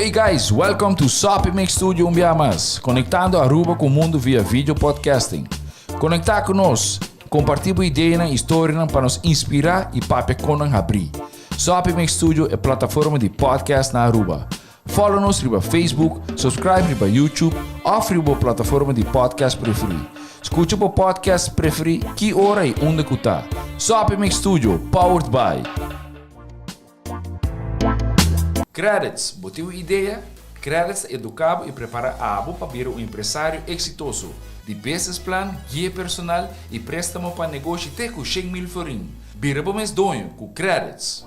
Hey guys, welcome to Soppy Mix Studio un bia mas, conectando Aruba cu mundo via video podcasting. Conecta cu nos, comparti bo ideanan y storianan pa nos inspira y papia con nan habri. Soppy Mix Studio e plataforma di podcast na Aruba. Follow nos riba Facebook, subscribe riba YouTube of riba bo plataforma di podcast preferi. Scucha bo podcast preferi ki ora y unda cu ta. Soppy Mix Studio, powered by. Credits, bo tin un idea? Credits ta educa bo y prepara abo pa bira un empresario exitoso. Di business plan, guia personal y prestamo pa negoshi te cu 100,000 florin. Bira bo mes doño cu Credits.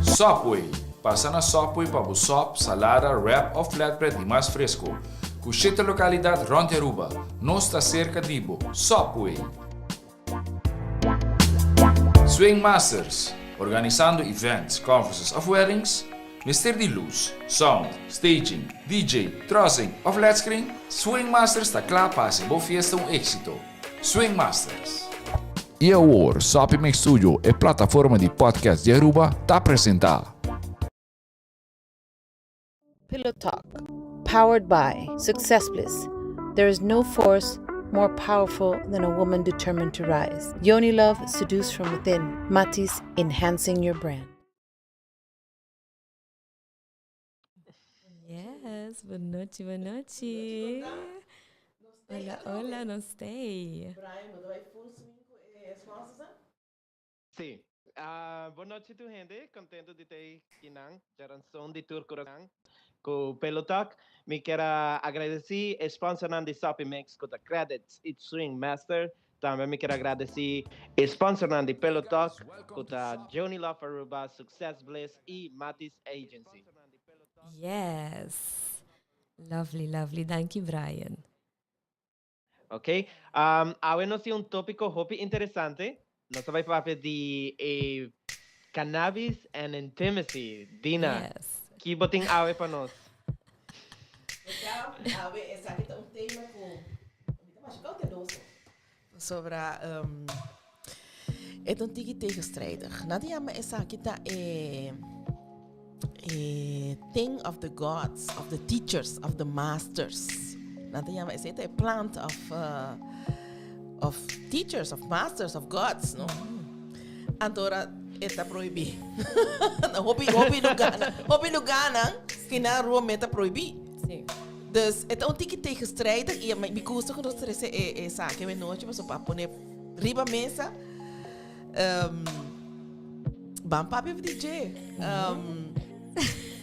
Subway, Pasa na Subway pa bo sop, salada, wrap of flatbread di mas fresco. Cu shete localidad rond di Aruba. Nos ta cerca di bo. Subway! Swing Masters, Organisando events, conferences of weddings? Mester di luz, sound, staging, DJ, trussing of led screen? Swing Masters ta cla pa haci bo fiesta un exito. Swing Masters. Y awor, Soppy Mix Studio, e plataforma di podcast di Aruba, ta presenta. Pillow Talk, powered by Success Bliss. There is no force more powerful than a woman determined to rise. Yoni Love, seduce from within. Matis, enhancing your brand. Yes, bon nochi, bon nochi. Hola, hola, nos stay. Brian, bo ta bai full swing ku e sponsors nan? Sí. Bon nochi tur hende, contento di ta kinan, djaranson di tur corazon cu Pelo Talk. Mi kier a agradeci e sponsornan di Soppy Mix cu ta Credits y Swing Master. Tambe mi kier a agradeci e sponsornan di Pelo Talk cu ta Joni Love Aruba, Success Bliss y Matis Agency. Yes. Lovely, lovely. Danki Brian. Ok, awe nos tin un tópiko hopi interesante. Nos ta bai papia di e cannabis and intimacy. Dina, Yes. ki bo tin awe pa nos? Sa, awe esaki ta un tema ku mi ta masha kouteloso. Pasobra e ta un tiki tegenstrijdig. Nan ta yama esaki ta e e thing of the gods, of the teachers, of the masters. Nan ta yama esei ta e plant of of teachers, of masters, of gods, no? Anto ora e ta prohibí. Na hopi hopi lugarnan, hopi lugarnan ki nan rua me ta prohibí. Sí. Dus e ta un tiki tegenstrijdig y mi gusta cu nos trece e esaki awe nochi pasobra pa pone riba mesa. Um, ban papia di dje. Um,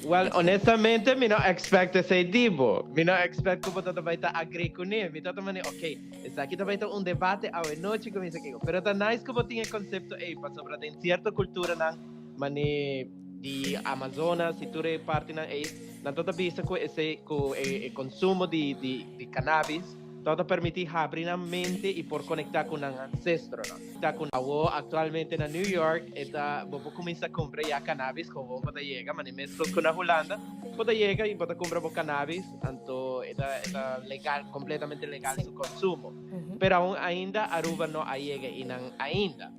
Well, honestamente, mi no expect esei di bo. Mi no expect cu bo ta bai ta agree cu ne. Mi ta ta mane, ok, esaki ta bai ta un debate awe nochi cu mi sa kico. Pero ta nice cu bo tin e concepto ei, pasobra den cierto culturanan, mane di Amazonas y tur e partinan ei, nan ta ta bisa cu esei, cu e, e consumo di, di, di cannabis ta ta permiti habri nan mente y por conecta cu nan ancestronan. Ta cu awo actualmente na New York e ta, bo por cuminsa cumpra ya cannabis gewoon bo ta yega, mane mescos cu na Hulanda, bo ta yega y bo ta cumpra bo cannabis, anto e ta, e ta legal, completamente legal su consumo. Pero aun ainda Aruba no a yega eynan ainda.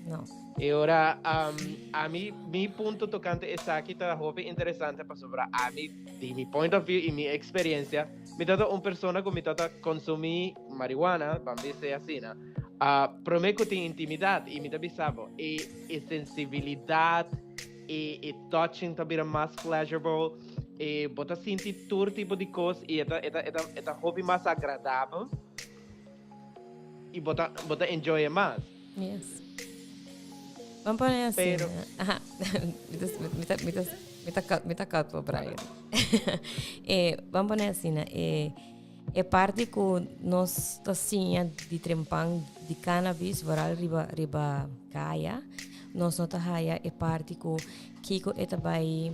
No. E ora, ami, mi punto tocante esaki ta hopi interesante pasobra ami, di mi point of view y mi experiencia, mi ta ta un persona cu mi ta ta consumi marihuana, ban bisa asina, prome cu tin intimidad y mi ta bisa bo, e, e sensibilidad, e, e touching ta bira mas pleasurable, e bo ta sinti tur tipo di cos y e ta, e ta, e ta, e ta hopi mas agradabel y bo ta, bo ta enjoy e mas. Yes. Vamos poner así. Pero- Ajá. Mi ta, mi ta, mi ta, cut, mi ta cut po Brian. Vamos poner así. Na, e parte ku nos ta siña di trempan di cannabis, vooral riba, riba kaya, nos no ta haya e parte ku kiko e ta bai,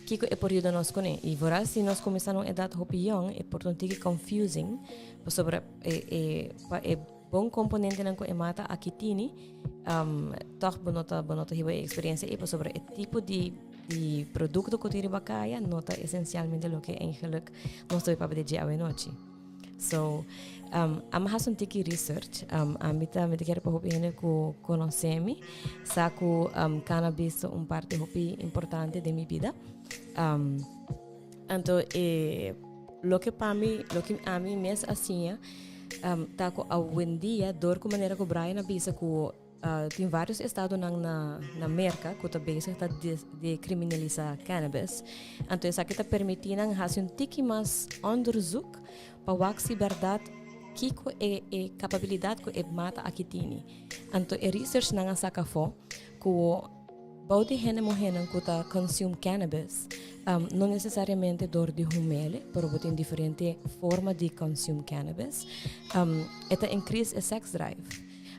kiko e por yuda nos kuné. I vooral si nos kuminsá na un edat hopi yong, e por ta un tiki confusing, pasobra e, e, pa e Bon komponentenan ku e mata aki tini, tòg bo no ta bo no ta hiba e eksperensia ei pasobra e tipo di di produkto ku tin riba kaya no ta esensialmente loke eigenlik nos ta bai papia di dje awenochi. So, ami hasi un tiki research, ami ta mi ta kere pa hopi hende ku konosé mi sa ku cannabis ta un parti hopi importante den mi bida. Anto e loke pa mi, loke ami mes a siña ta ku awendia dor ku manera ku Brian a bisa ku tin varios estadonan na na Merka ku ta bezig ta dekriminalisá cannabis. Anto esaki ta permití nan hasi un tiki mas onderzoek pa wak si bèrdat kiko e e kapabilidat ku e mata aki tini. Anto e researchnan a saka afó ku Bou di hende muhénan ku ta consume cannabis, no nesesariamente dor di humele, pero bo tin diferente forma di consume cannabis, e ta increase e sex drive.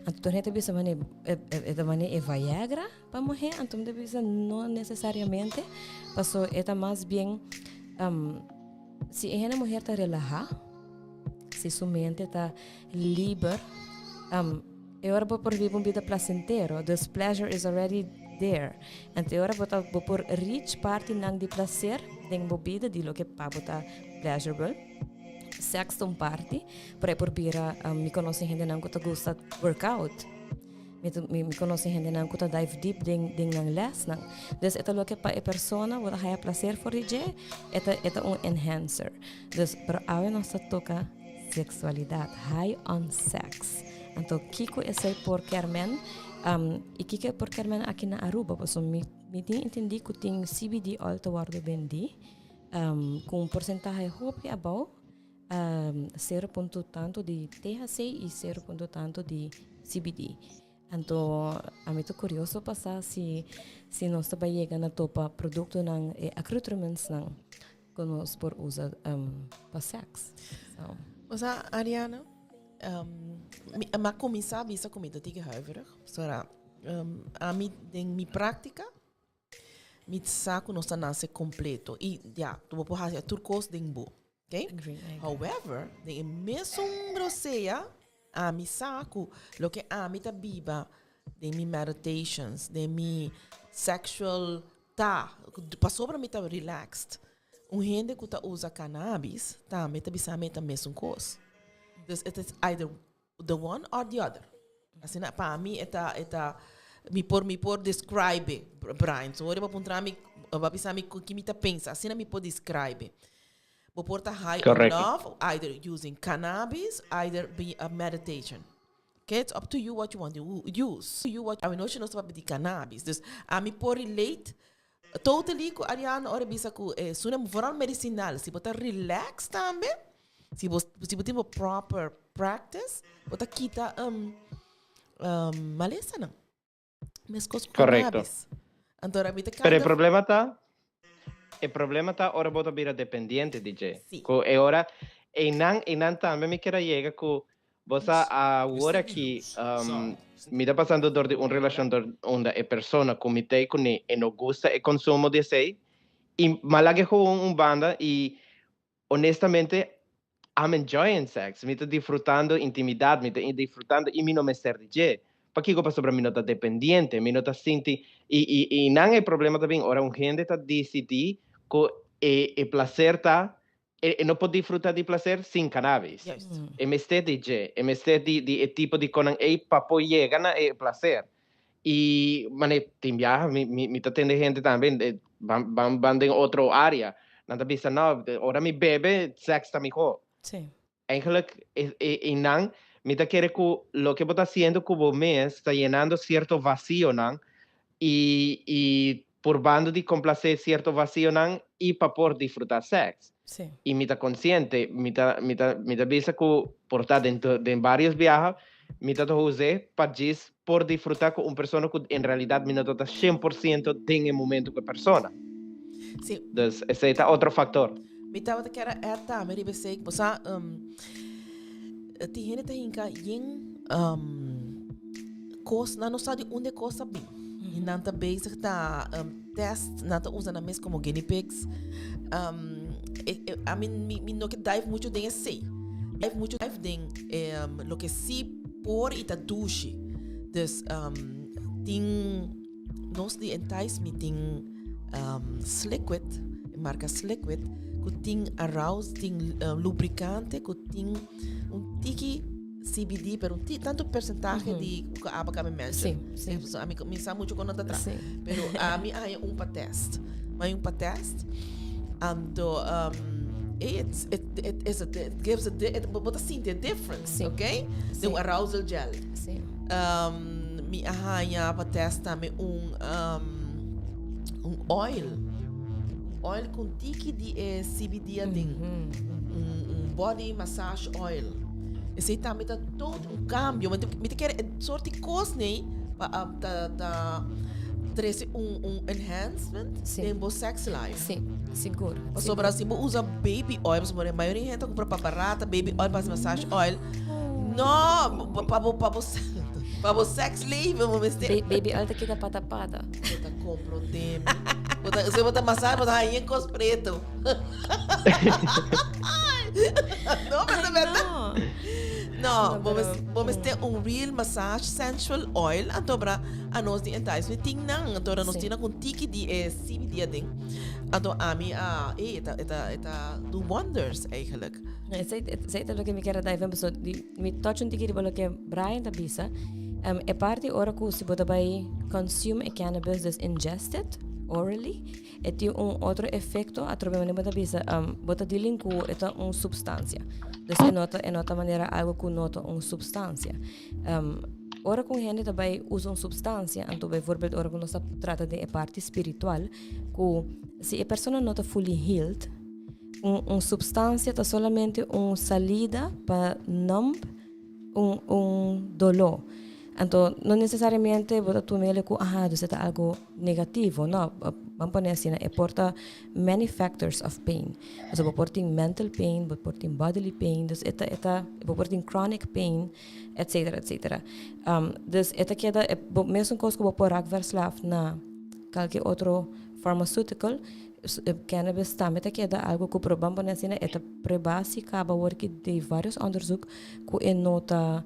Anto tur hende ta bisa mane e ta mane e Viagra pa muhé, anto mi ta bisa no nesesariamente, paso e ta mas bien si e hende muher ta relaha, si su mente ta liber, E ora bo por biba un bida placentero, dus pleasure is already there. Anto e ora bo ta bo por reach partinan di placer den bo bida di loke pa bo ta pleasurable. Sex ta un parti, pero e por bira mi conoce hendenan cu ta gusta workout. Mi ta mi conoce hendenan cu ta dive deep den den nan lesnan. Dus e ta loke pa e persona bo ta haya placer for di dje, e ta e ta un enhancer. Dus pero awe nos ta toca Sexualidad, high on sex. Anto kiko esei por kier men? I kiko e por kier men aki na Aruba? Pasobra mi mi tin entendí ku tin CBD oil ta wòrdu bendí ku un porsentahe hopi abou, sero punto tantu di THC i sero punto tantu di CBD. Anto ami ta kurioso pa sa si si nos ta bai yega na topa produktonan e accoutrements-nan ku nos por usa pa sèks. So. Osa Ariana, mi a kuminsá bisa ku mi ta tiki huiverig, pasobra ami den mi práktika mi sa ku nos ta nase kompleto i ya, bo por hasi tur kos den bo. Okay? Agree, I agree. However, den e mesun rosea, ami sa ku loke ami ta biba den mi meditations, den mi sexual ta, pasobra mi ta relaxed. Un hende ku ta usa cannabis tambe ta bisa mi e ta mesun kos. Dus it is either the one or the other. Asina pa mi e ta e ta mi por mi por describe Brian. So ora bo puntra mi bo a bisa mi ki mi ta pensa asina mi por describe. Bo por ta high on love either using cannabis either be a meditation. Okay it's up to you what you want to use. You what awe nochi nos ta papia di cannabis. Dus ami por relate totally ku Ariana ora e bisa ku e suna vooral medicinal si bo ta relax tambe Si bo si bo tin bo proper practice, bo ta kita um, um, malesanan. Meskos ku Correcto. cannabis. Anto mi ta Pero e kind of problema ta, e problema ta ora bo ta bira dependiente di dje. Sí. Ku e ora, einan, einan tambe mi kier a yega ku bo sa awor aki, um, mi ta pasando dor di un relashon dor unda e persona ku mi t'ei kuné e no gusta e konsumo di esei, i m'a lag'e gewoon un banda i Honestamente, I'm enjoying sex. Mi ta disfrutando intimidad, mi ta disfrutando y mi no mester di dje. Pakico? Pasobra mi no ta dependiente, mi no ta sinti y y y nan e problema ta bin ora un hende ta dicidi cu e e placer ta e e no por disfruta di placer sin cannabis. Juist. E mester di dje, e mester di di e tipo di conan ey pa por yega na e placer. Y mane tin biaha mi mi mi ta tende hende tambe eh, ban ban ban den otro área. Nan ta bisa no, ora mi bebe seks ta mihó. Sí. Eigenlijk e e e nan mi ta kere ku loke bo ta hasiendo ku bo mes ta yenando sierto vasionan i i purbando di komplasé sierto vasionan i pa por disfrutá seks. Sí. I mi ta konsiente, mi ta mi ta mi ta bisa ku por ta den den varios biaha mi ta ta us'é pa djis por disfrutá ku un persona ku en realidat mi no ta ta 100% den e momento ku e persona. Sí. Dus esei ta otro faktor. Mi tabata kier a add tambe riba esei, bo sa tin hende ta hinka yen kos, nan no sa di unda e kos a bin. I nan ta bezig ta test, nan ta usa nan mes komo guinea pigs. I mean, mi no ke dive mucho den esei. Dive mucho dive den loke si por i ta dushi. Dus tin nos di Entice mi tin Sliquid, e marka Sliquid, ku tin arouse, tin lubricante ku tin un tiki CBD, pero un tiki, tanto porcentahe di ku aba kami mention. Sí, sí. So, ami, mi sa mucho kon nan ta traha. Sí. Pero ami a haña un pa test. M'a un pa test. Anto um, it, it, it, is a, it gives a, it, bo ta sinti a difference, Si. ok? Si. Den un arousal gel. Si. Mi a haña pa test tambe un, um, un oil. Un oil con tiki di e CBD aden. Un body massage oil. Esei tambe ta tot un cambio. Mi ta kere e soort di cos nei pa ta, ta trece un enhancement den bo sex life. Si, sigur. Pasobra si bo usa baby oil, pasobra e mayoria hende ta cumpra pa barata baby oil pa haci massage oil. No, pa bo, pa bo, pa bo sex leven bo mester. Baby oil ta kita pata pata. Bo ta comprende mi. Bo ta, si bo ta massage bo ta haña cos preto. No, pero ta berdad. No, bo mester, bo mester un real massage sensual oil anto bra anos di Entice mi tin nan anto ora nos tin nan con tiki di e CBD aden anto ami a ey e ta e ta e ta do wonders eigenlijk. Esey esey ta loke mi kier a dive in pasobra di mi touch un tiki riba loke Brian ta bisa e parti ora ku si bo ta bai consume e cannabis dus ingest it orally E tin un otro efecto atrobe manera bo ta bisa bo ta dealing cu e ta un substancia. Dus e no ta e no ta manera algo cu no ta un substancia. Ora cu un hende ta bay usa un substancia anto bijvoorbeeld ora cu nos ta trata den e parti spiritual cu si e persona no ta fully healed un un substancia ta solamente un salida pa numb un un doló. Anto no nesesariamente bo ta tum'el ku aha dus e ta algu negativo, no. Ban pone asina, e por ta many factors of pain. Pasobra bo por tin mental pain, bo por tin bodily pain, dus e ta e ta bo por tin chronic pain, etcetera etcetera. Dus e ta keda e bo mesun kos ku bo por rak verslaaf na kalke otro pharmaceutical, Cannabis tambe ta keda algo cu pero ban pone asina e ta prueba si caba awor ki di varios onderzoek cu e no ta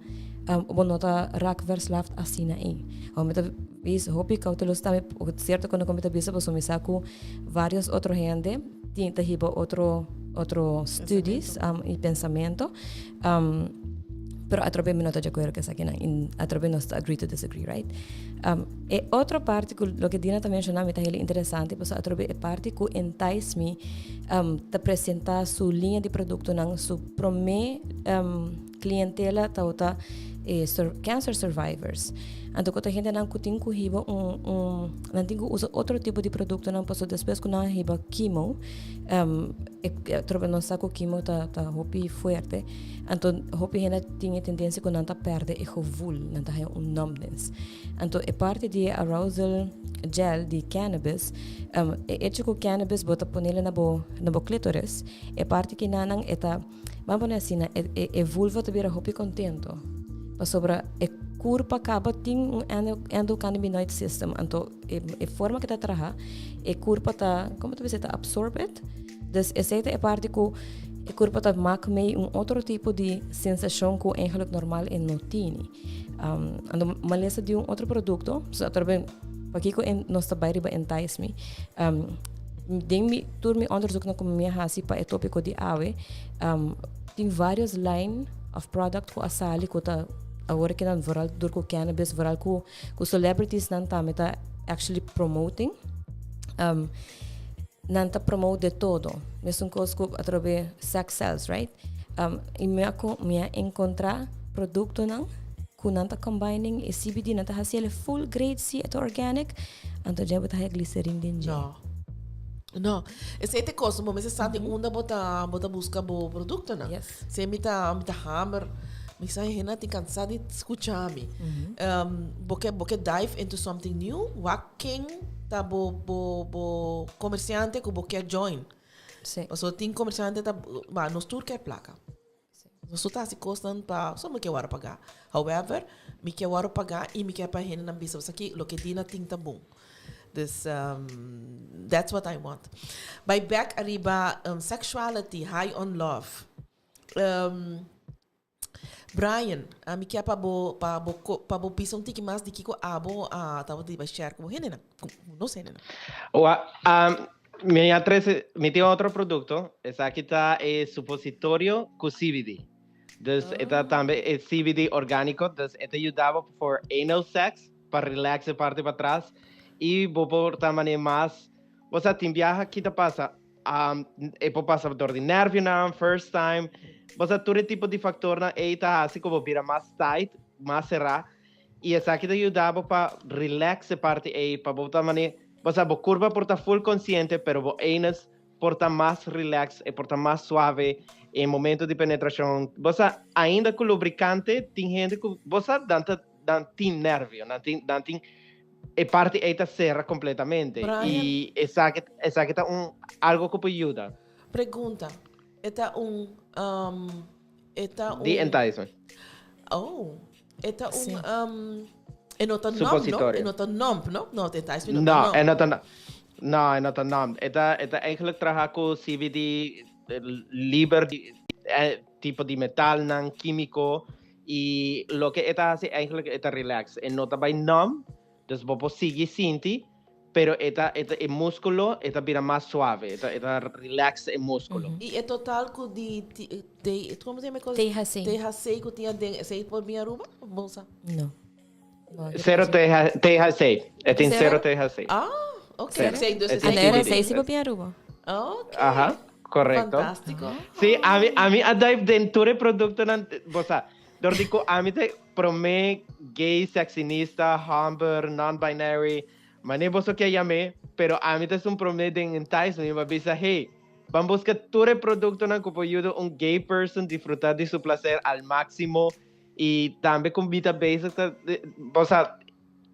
bo no ta raak verslaafd asina ei. Awor mi ta wees hopi cauteloso tambe cierto cu mi ta bisa pasobra mi sa cu varios otro hende tin ta hiba otro otro studies y pensamento Pero atrobe mi no ta de acuerdo cu esakinan y atrobe nos ta agree to disagree, right? E otro parti cu loke Dina ta menciona mi ta heel interesante pasobra atrobe e parti cu Entice Me ta presenta su linea di productonan su prome clientela tabata e cancer survivors. Anto cu ta hendenan cu tin cu hiba un un nan tin cu usa otro tipo di productonan pasobra despues cu nan a hiba chemo Atrobe nos sa ku kimo ta ta hopi fuerte, anto hopi hende tin e tendensia ku nan ta pèrdè e gevoel, nan ta haña un numbness. Anto e parti di e arousal gel di cannabis, e echo ku cannabis bo ta ponele na bo na bo clitoris, e parti kinanan e ta, ban pone asina, e e e vulva ta bira hopi kontento, pasobra e kurpa kaba tin un endocannabinoid system, anto E forma ku ta traha, e kurpa ta, komo ta bisa, ta absorb it. Dus esei ta e parti ku e kurpa ta mak mei un otro tipo di sensashon ku eigenlijk normal e no tini. Anto malesa di un otro produkto, so atrobe pakiko e nos ta bai riba Entice Me. Den mi tur mi onderzoeknan ku mi a hasi pa e topiko di awe, tin varios line of product ku a sali ku ta awor kinan vooral door ku cannabis, vooral ku Ku celebrities nan tambe ta actually promoting. Nan ta promote de todo. Mesun kos ku atrobe sex sells, right? I mi a mi a enkontra produktonan ku nan ta combining e CBD, nan ta hasi el full grade si e ta organic, anto dje bo ta haya glycerin den dje. No. No. Esei ta e kos, bo mester sa di unda bo ta bo ta buska bo produktonan. Yes. Si mi ta mi ta hamer, mi sa hende tin kansa di skucha mi. Bo ke bo ke dive into something new, wak ken ta bo bo bo komersiante ku bo ke join. Sí. Pasobra tin komersiante ta, ba nos tur ke plaka. Nos tur ta hasi kosnan pa, so mi ke wòrdu pagá. However, mi ke wòrdu pagá i mi ke pa hendenan bisa esaki loke Dina tin ta bon. Dus that's what I want. Bai back ariba sexuality, high on love. Brian, mi kier pa bo pa bo pa bo bisa un tiki mas di kiko abo a tabata di bai share ku bo hendenan, ku nos hendenan. Wa, mi a trese, mi tin otro produkto, esaki ta e supositorio ku CBD. Dus e ta tambe e CBD orgániko, dus e ta yuda bo for anal sex, pa relax e parti patras y bo por ta mane mas Bo sa tin biaha ki ta pasa, um, e por pasa door di nervionan, first time. Bo sa tur e tipo di factornan ei ta hasi ku bo bira mas tight, mas será. I esaki ta yuda bo pa relax e parti ei, pa bo ta mane, bo sa bo kurpa por ta full konsiente, pero bo anus por ta mas relax, e por ta mas suave en momento di penetrashon. Bo sa, ainda ku lubrikante, tin hende ku, bo sa, nan ta, nan tin nervio, nan tin, nan tin, e parti ei ta sera kompletamente. Brian. I esaki, esaki ta un algo ku por yuda. Pregunta, e ta un, um, e ta un. Di enticement. Oh, e ta un, Sí. um, e no ta numb, no? Supositorio. E no ta numb, no? No, enticement no ta No, numb. e no ta, no, e no ta numb. E ta, e ta eigenlijk traha ku CBD liber di eh, tipo di metalnan, kímiko. I loke e ta hasi eigenlijk e ta relax. E no ta bai numb, dus bo por sigui sinti, pero e ta, e ta, e músculo e ta bira mas suave. E ta, e ta relax e músculo. I e total ku di T, T, komo se yama e kos? THC. THC ku tin aden, esei por bin Aruba? Bo sa? No. No, Cero TH, THC. E tin Cero? cero THC. Ah, ok. Cero. Esei, dus E tin esei Anto CBD. esei si por bin Aruba. Ok. Aha, correcto. Fantástico. Sí, ami, ami a dive den tur e productonan, bo sa, dor di cu ami ta prome gay, sexinista, homber, non-binary, mane boso ke yam'é, pero ami ta esun prome den enticement, mi a bisa, hey, ban busca tur e productonan cu por yuda un gay person disfruta di su placer al maximo, y tambe cu mi ta bezig ta, bo sa,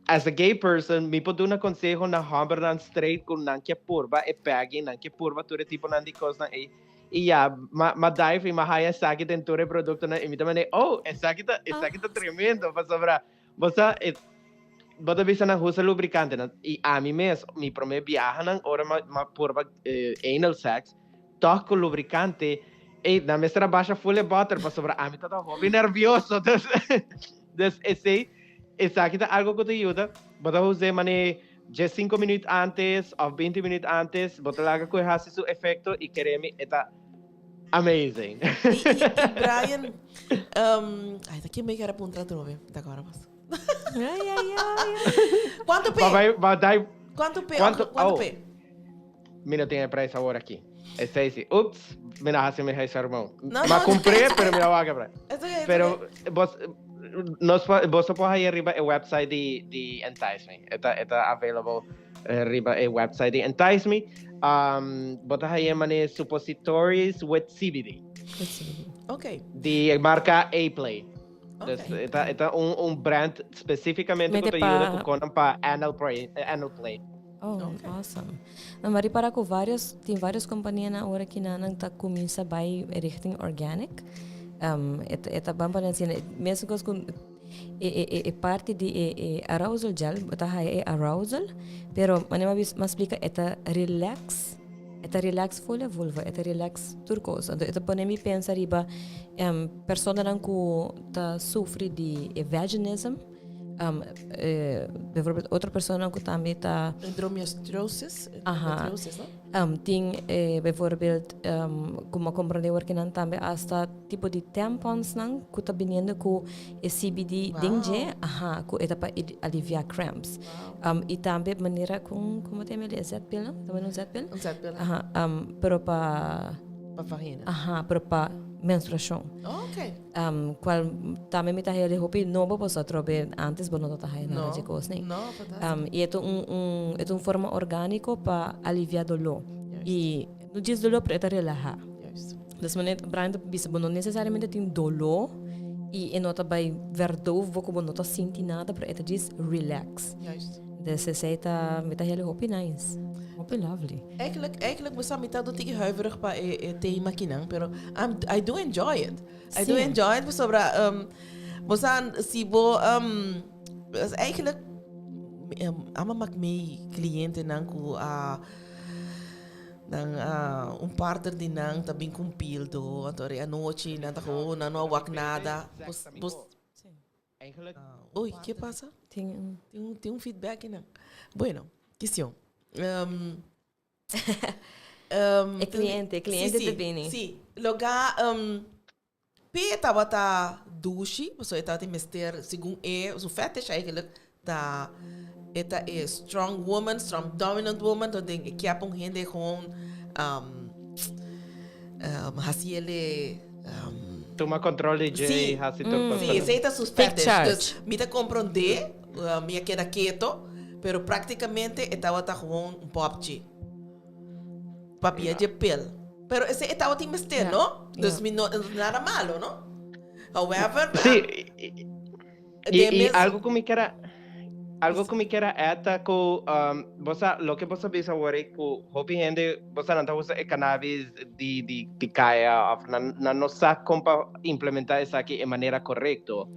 As a gay person, mi por duna conseho na hombernan straight cu nan ke purba e pegging, nan ke purba tur e tiponan di cosnan ey. Y ya, ma, ma dive y ma haya esaki den tur e productonan y mi ta mende, oh, esaki ta, esaki ta tremendo, pasobra bo sa, e, bo ta bisa nan usa lubricantenan. Y ami mes, mi prome biahanan ora ma, ma purba anal sex, toch cu lubricante, ey, nan mester a basha full e boter, pasobra ami ta ta hopi nervioso. Dus, dus esey, Esaki ta algo ku ta yuda. Bo ta us'é manera diesinko minüt antes òf binti minüt antes, bo ta laga ku e hasi su efekto i kere mi e ta amazing. I, i, i Brian, um, ai, ta kin mi kere puntra atrobe, ta kora mas. Ai, ai, ai. Kuantu pe? Ba bai, ba dai. Kuantu pe? Kuantu? Kuantu Oh. pe? Mi no tin e prijs awor aki. Esei si. Ups, mi no hasi mi huisarmon. No, Ma no. compré, pero mi no wak e prijs. It's okay, it's Pero okay. bos, nos, boso por haya riba e website di, di Entice Me. E ta, e ta available eh, riba e website di Entice Me. Um, bo ta haya mane suppositories with CBD. Okay. Di marca A-Play. Dus Okay. e ta, e ta un, un brand specificamente Mete ku ta yuda pa- ku konan pa anal play, eh, anal play. Oh, awesome. No, maar ripara ku varios, tin varios kompanianan ora ki nan ta kuminsa bai richting organic. Um, et, et ta ban pa asina, mesun kos ku e, e, e, e parti di e, e arousal gel, bo ta haya e arousal, pero manera mi a splika, e ta relax, e ta relax full e vulva, e ta relax tur kos. Anto e ta pone mi pensa riba um, personanan ku ta sufri di e vaginism, Um, eh, bijvoorbeeld otro persona ku tambe ta... Endometriosis? Endometriosis, no? Um, tin eh, bijvoorbeeld, um, como comprende work nan tambe hasta tipo di tampons nan ku ta biniendo ku e CBD wow. ding je, aha, ku eta pa alivia cramps. Wow. Um, y tambe manera con, como te llama, zetpil, no? Tambe un zetpil? Un zetpil. Aha, um, pero pa... Pa vagina. Aha, pero pa menstruacion. Oh, okay. Um, cual tambe mi ta haya hopi nobo pasobra atrobe antes bo no ta haya nada dje kos nei. No, fantástico. Um, y e ta un, un, e ta un forma orgánico pa alivia doló. Juist. Y no djis doló, pero e ta relaha. Juist. Dus manera Brian ta bisa, bo no necesariamente tin doló y e no ta bai verdoof bo ku bo no ta sinti nada, pero e ta djis relax. Juist. Dus esei ta, mi ta haya hopi nice. Hopi lovely. Eigenlijk, eigenlijk bo sa mi ta un tiki huiverig pa e, e tema kinan, pero I'm, I do enjoy it. I do Sí. enjoy it pasobra um, bo sa si bo um, es eigenlijk um, ama mak mi clientenan ku a nan a un partner di nan ta bin ku un pildo, anto e anochi nan ta gewoon nan no a wak nada. Bos, bos, Eigenlijk. Oei, ke pasa? Tin un. Tin un, tin un feedback nan. Bueno, kistion. Um, um, E cliente, e cliente sí, te bini. Sí, loga um, P tabata dushi, pasobra e tabatin mester, segun e, su fetish eigenlijk ta. E ta e strong woman, strong dominant woman, to den e kier pa un hende gewoon hasi ele Tuma control di dje y hasi tur cos. Sí, esey ta su Take fetish. charge. Dus mi ta comprende, mi a keda keto, pero practicamente e tabata gewoon un popchi. Papia dje pel. Pero esey e tabatin mester, no? Dus mi no, nada malo, no? However, Sí, y algo cu mi kier a, algo cu mi kier a add ta cu bo sa loke bo sa bisa awor ey cu hopi hende bo sa nan ta usa e cannabis di di di caya of nan nan no sa con pa implementa esaki e manera corecto.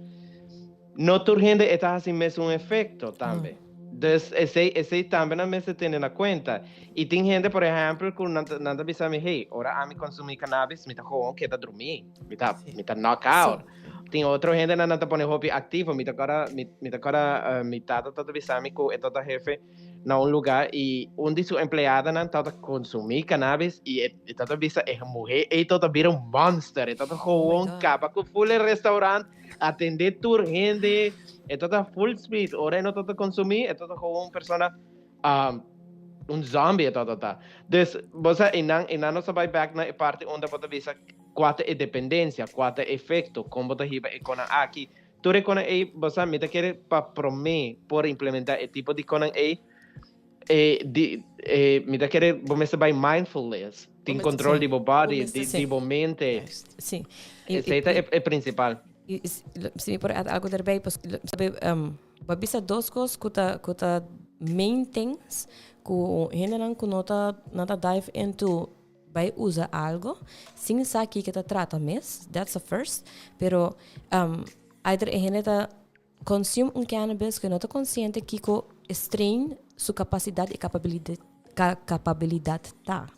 No tur hende e ta haci mesun efecto tambe. Dus esey esey tambe nan mester tene na cuenta. Y tin hende por ehempel cu nan ta nan ta bisa mi hey ora ami consumi cannabis mi ta gewoon keda drumi, mi ta mi ta knock out. Tin otro hendenan nan ta pone hopi aktivo. Mi ta kòrda, mi, mi ta kòrda mi tata tabata bisa mi ku e tabata hefe na un lugá i un di su empleadonan tabata konsumí cannabis i e, e tabata bisa e muhé ei tabata bira un monster. E tabata gewoon kaba ku full e restaurant, atendé tur hende, e tabata full speed. Ora e no tabata konsumí, e tabata gewoon un persona un zombie e tabata ta. Dus, bo sa, einan, einan nos a bai bèk na e parti unda bo ta bisa Kua ta e dependensia? Kua ta e efekto? Kon bo ta hiba e konan aki? Tur e konan ei, bo sa, mi ta kere pa promé por implementá e tipo di konan ei, e di, e mi ta kere bo mester bai mindfulness, tin kontrol di bo body, di, di bo mente. Sí. Esei ta e, e prinsipal. I, si mi por add algo daarbij, pues, sabe, bo a bisa dos kos ku ta, ku ta main things ku hendenan ku no ta, no ta dive into Bai usa algo sin sa kiko ta trata mes, that's the first, pero either e hende ta consume un cannabis ku e no ta konsiente kiko e strain su kapasidat i kapabilidat ta.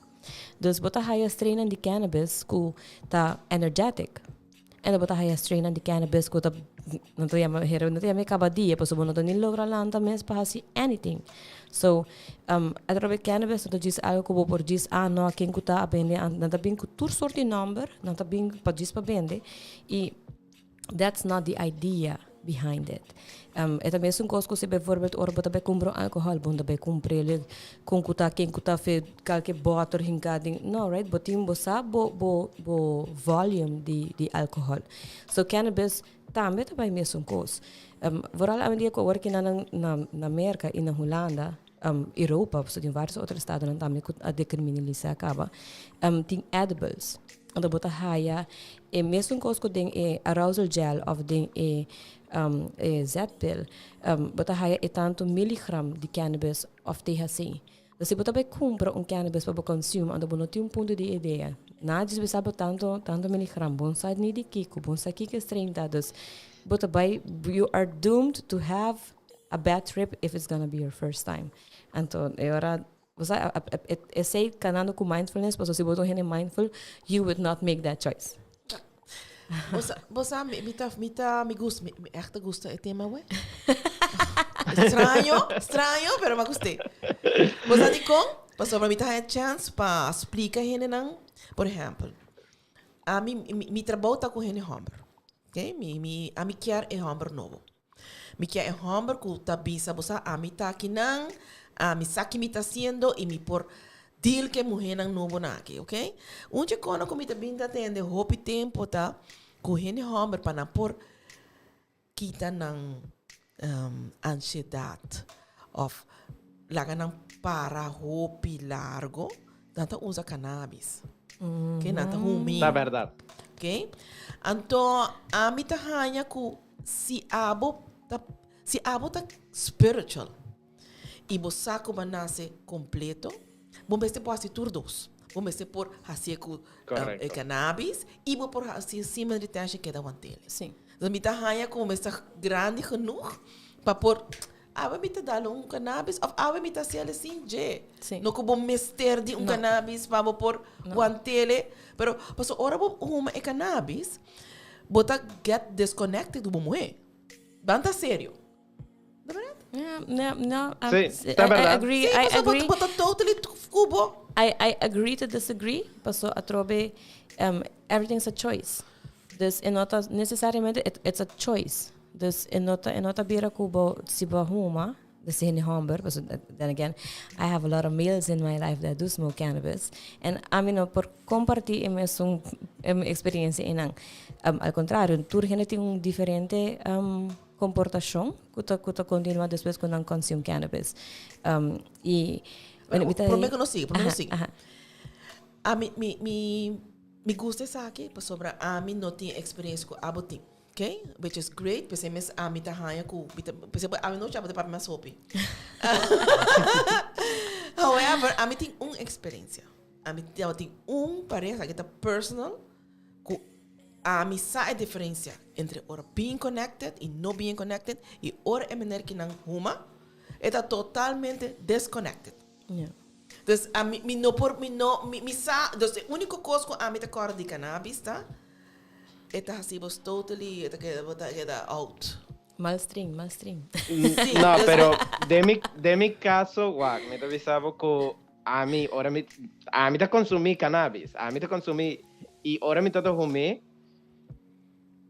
Dus bo ta haya strainnan di cannabis ku ta energetic. En bo ta haya strainnan di cannabis ku ta nan ta yama hero nan ta yama e kaba dia pasobra bo no ta ni logra lanta mes pa hasi anything. So atraves cannabis no ta djis algo ku bo por djis ah no ken ku ta a bende nan ta bin ku tur sort di nomber nan ta bin pa djis pa bende i that's not the idea behind it. E ta mesun kos ku si bijvoorbeeld ora bo ta bai kumpra un alkohòl bo no ta bai kumpr'el kon ku ta ken ku ta fe kalke bòter hinká den no right bo tin bo sa bo bo bo volume di di alkohòl. So cannabis tambe ta bai mesun kos. Vooral awendia ku awor kina nan na na Merka i na Hulanda Europa pasobra tin varios otro estadonan tambe ku a dekriminalisá kaba tin edibles. Anto bo ta haya e mesun kos ku den e arousal gel òf den e e zetpil, bo ta haya e tantu miligram di cannabis òf THC. Dus si bo ta bai kumpra un cannabis pa bo consume, anto bo no tin un punto di idea. Nada djis bisa bo tantu tantu miligram, bo no sa ni di kiko, bo no sa kiko e strain ta. Dus bo ta bai, you are doomed to have a bad trip if it's gonna be your first time. Anto e ora Bo sa, esei kanando ku mindfulness, pasobra si bo ta un hende mindful, you would not make that choice. Bo sa, bo sa, mi, mi ta, mi ta, mi gusta, mi, mi echt ta gusta e tema, we. Straño, straño, pero mi a gust'é. Bo sa dikon? Pasobra mi ta haña chance pa splika hendenan, por ehèmpel, ami, mi, mi trabou ta ku hende hòmber, oké? Mi, mi, ami kier e hòmber nobo. Mi kia e hòmber ku ta bisa bo sa ami ta akinan, ami sa ki mi ta hasiendo i mi por deal ku e muhénan nobonan aki, ok. Un dje kona ku mi ta bin ta tende hopi tempu ta ku hende hòmber pa nan por kita nan ansiedat òf laga nan para hopi largo, nan ta usa cannabis. Ok, nan ta humi. Ta bèrdat. Ok, anto ami ta haña ku Si abo ta si abo ta spiritual y bo sa cu bo a nace completo, bo mester por haci tur dos. Bo mester por hacié cu e cannabis y bo por haci semen retention keda wantele. Sí. Dus mi ta haña cu bo mester grandi genoeg pa por, awe mi ta dal un cannabis of awe mi ta haciele sin dje. Sí. No cu bo mester di un No. cannabis pa bo por wantele. Pero pasobra ora bo huma e cannabis, Bo ta get disconnected ku bo muhé. Ban ta serio. Ta bèrdat? Yeah, no, no, Sí, ta I bèrdat. agree, Sí, I pasobra agree. bo ta totally ku bo. I agree to disagree, paso atrobe everything's a choice. Dus e no ta necesariamente, it's a choice. Dus e no ta, e no ta bira ku bo, si bo a huma. Dus hende homber, paso then again, I have a lot of males in my life that do smoke cannabis. And ami no por comparti e mesun experiencia einan. Al contrario, tur hende tin un diferente comportacion cu ta continua despues cu nan consume cannabis. Y bueno, prome cu nos sigui, prome cu nos sigui. Ami, mi gusta esaki, pasobra ami no tin experiencia cu abo tin. Okay? Which is great, p'esei mes ami ta haña ku, p'esei ami no chaba ta papia mas hopi. However, ami tin un experiencia. Ami tin un pareha ku ta personal, ku ami sa e diferencia entre ora being connected y no being connected, y ora e meneer ku nan huma, e ta totalmente disconnected. Dus ami mi no por mi no mi sa, dus e úniko kos ku ami ta kòrda di cannabis ta e ta hasi bos totally, e ta keda, bo ta keda out. Mal string, mal string. Sí, No, pero den mi caso, wak, mi ta bisa bo ku ami, ora ami ta consumí cannabis, ami ta consumí y ora mi ta hum'é,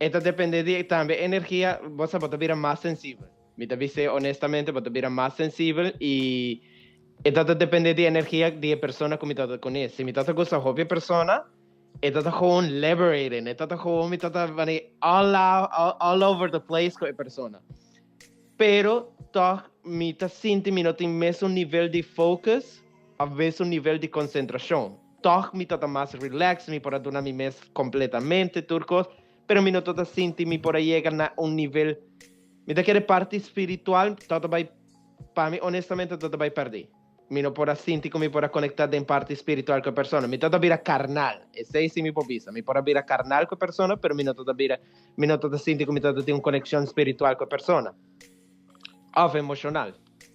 e ta depende di tambe energia, bo sa, bo ta bira mas sensibel. Mi ta bisa honestamente, bo ta bira mas sensibel y e ta depende di energia di e persona ku mi ta kuné. Si mi ta gusta hopi persona, e ta gewoon liberating, e ta gewoon mi ta all, out, all over the place ku e persona. Pero toch mi ta sinti mi no tin mesun nivel di focus, of mesun nivel di konsentrashon. Toch mi ta mas relax, mi por a duna mi mes kompletamente tur kos, pero mi no ta sinti mi por a yega na un nivel mi ta kere parti spiritual, ta bai pa mi honestamente ta bai pèrdè. Mi no por a sinti ku mi por a konektá den parti spiritual ku e persona. Mi ta bira karnal. Esei si mi por bisa. Mi por a bira karnal ku e persona, pero mi no ta sinti ku mi ta tin un konekshon spiritual ku e persona. Of emoshonal.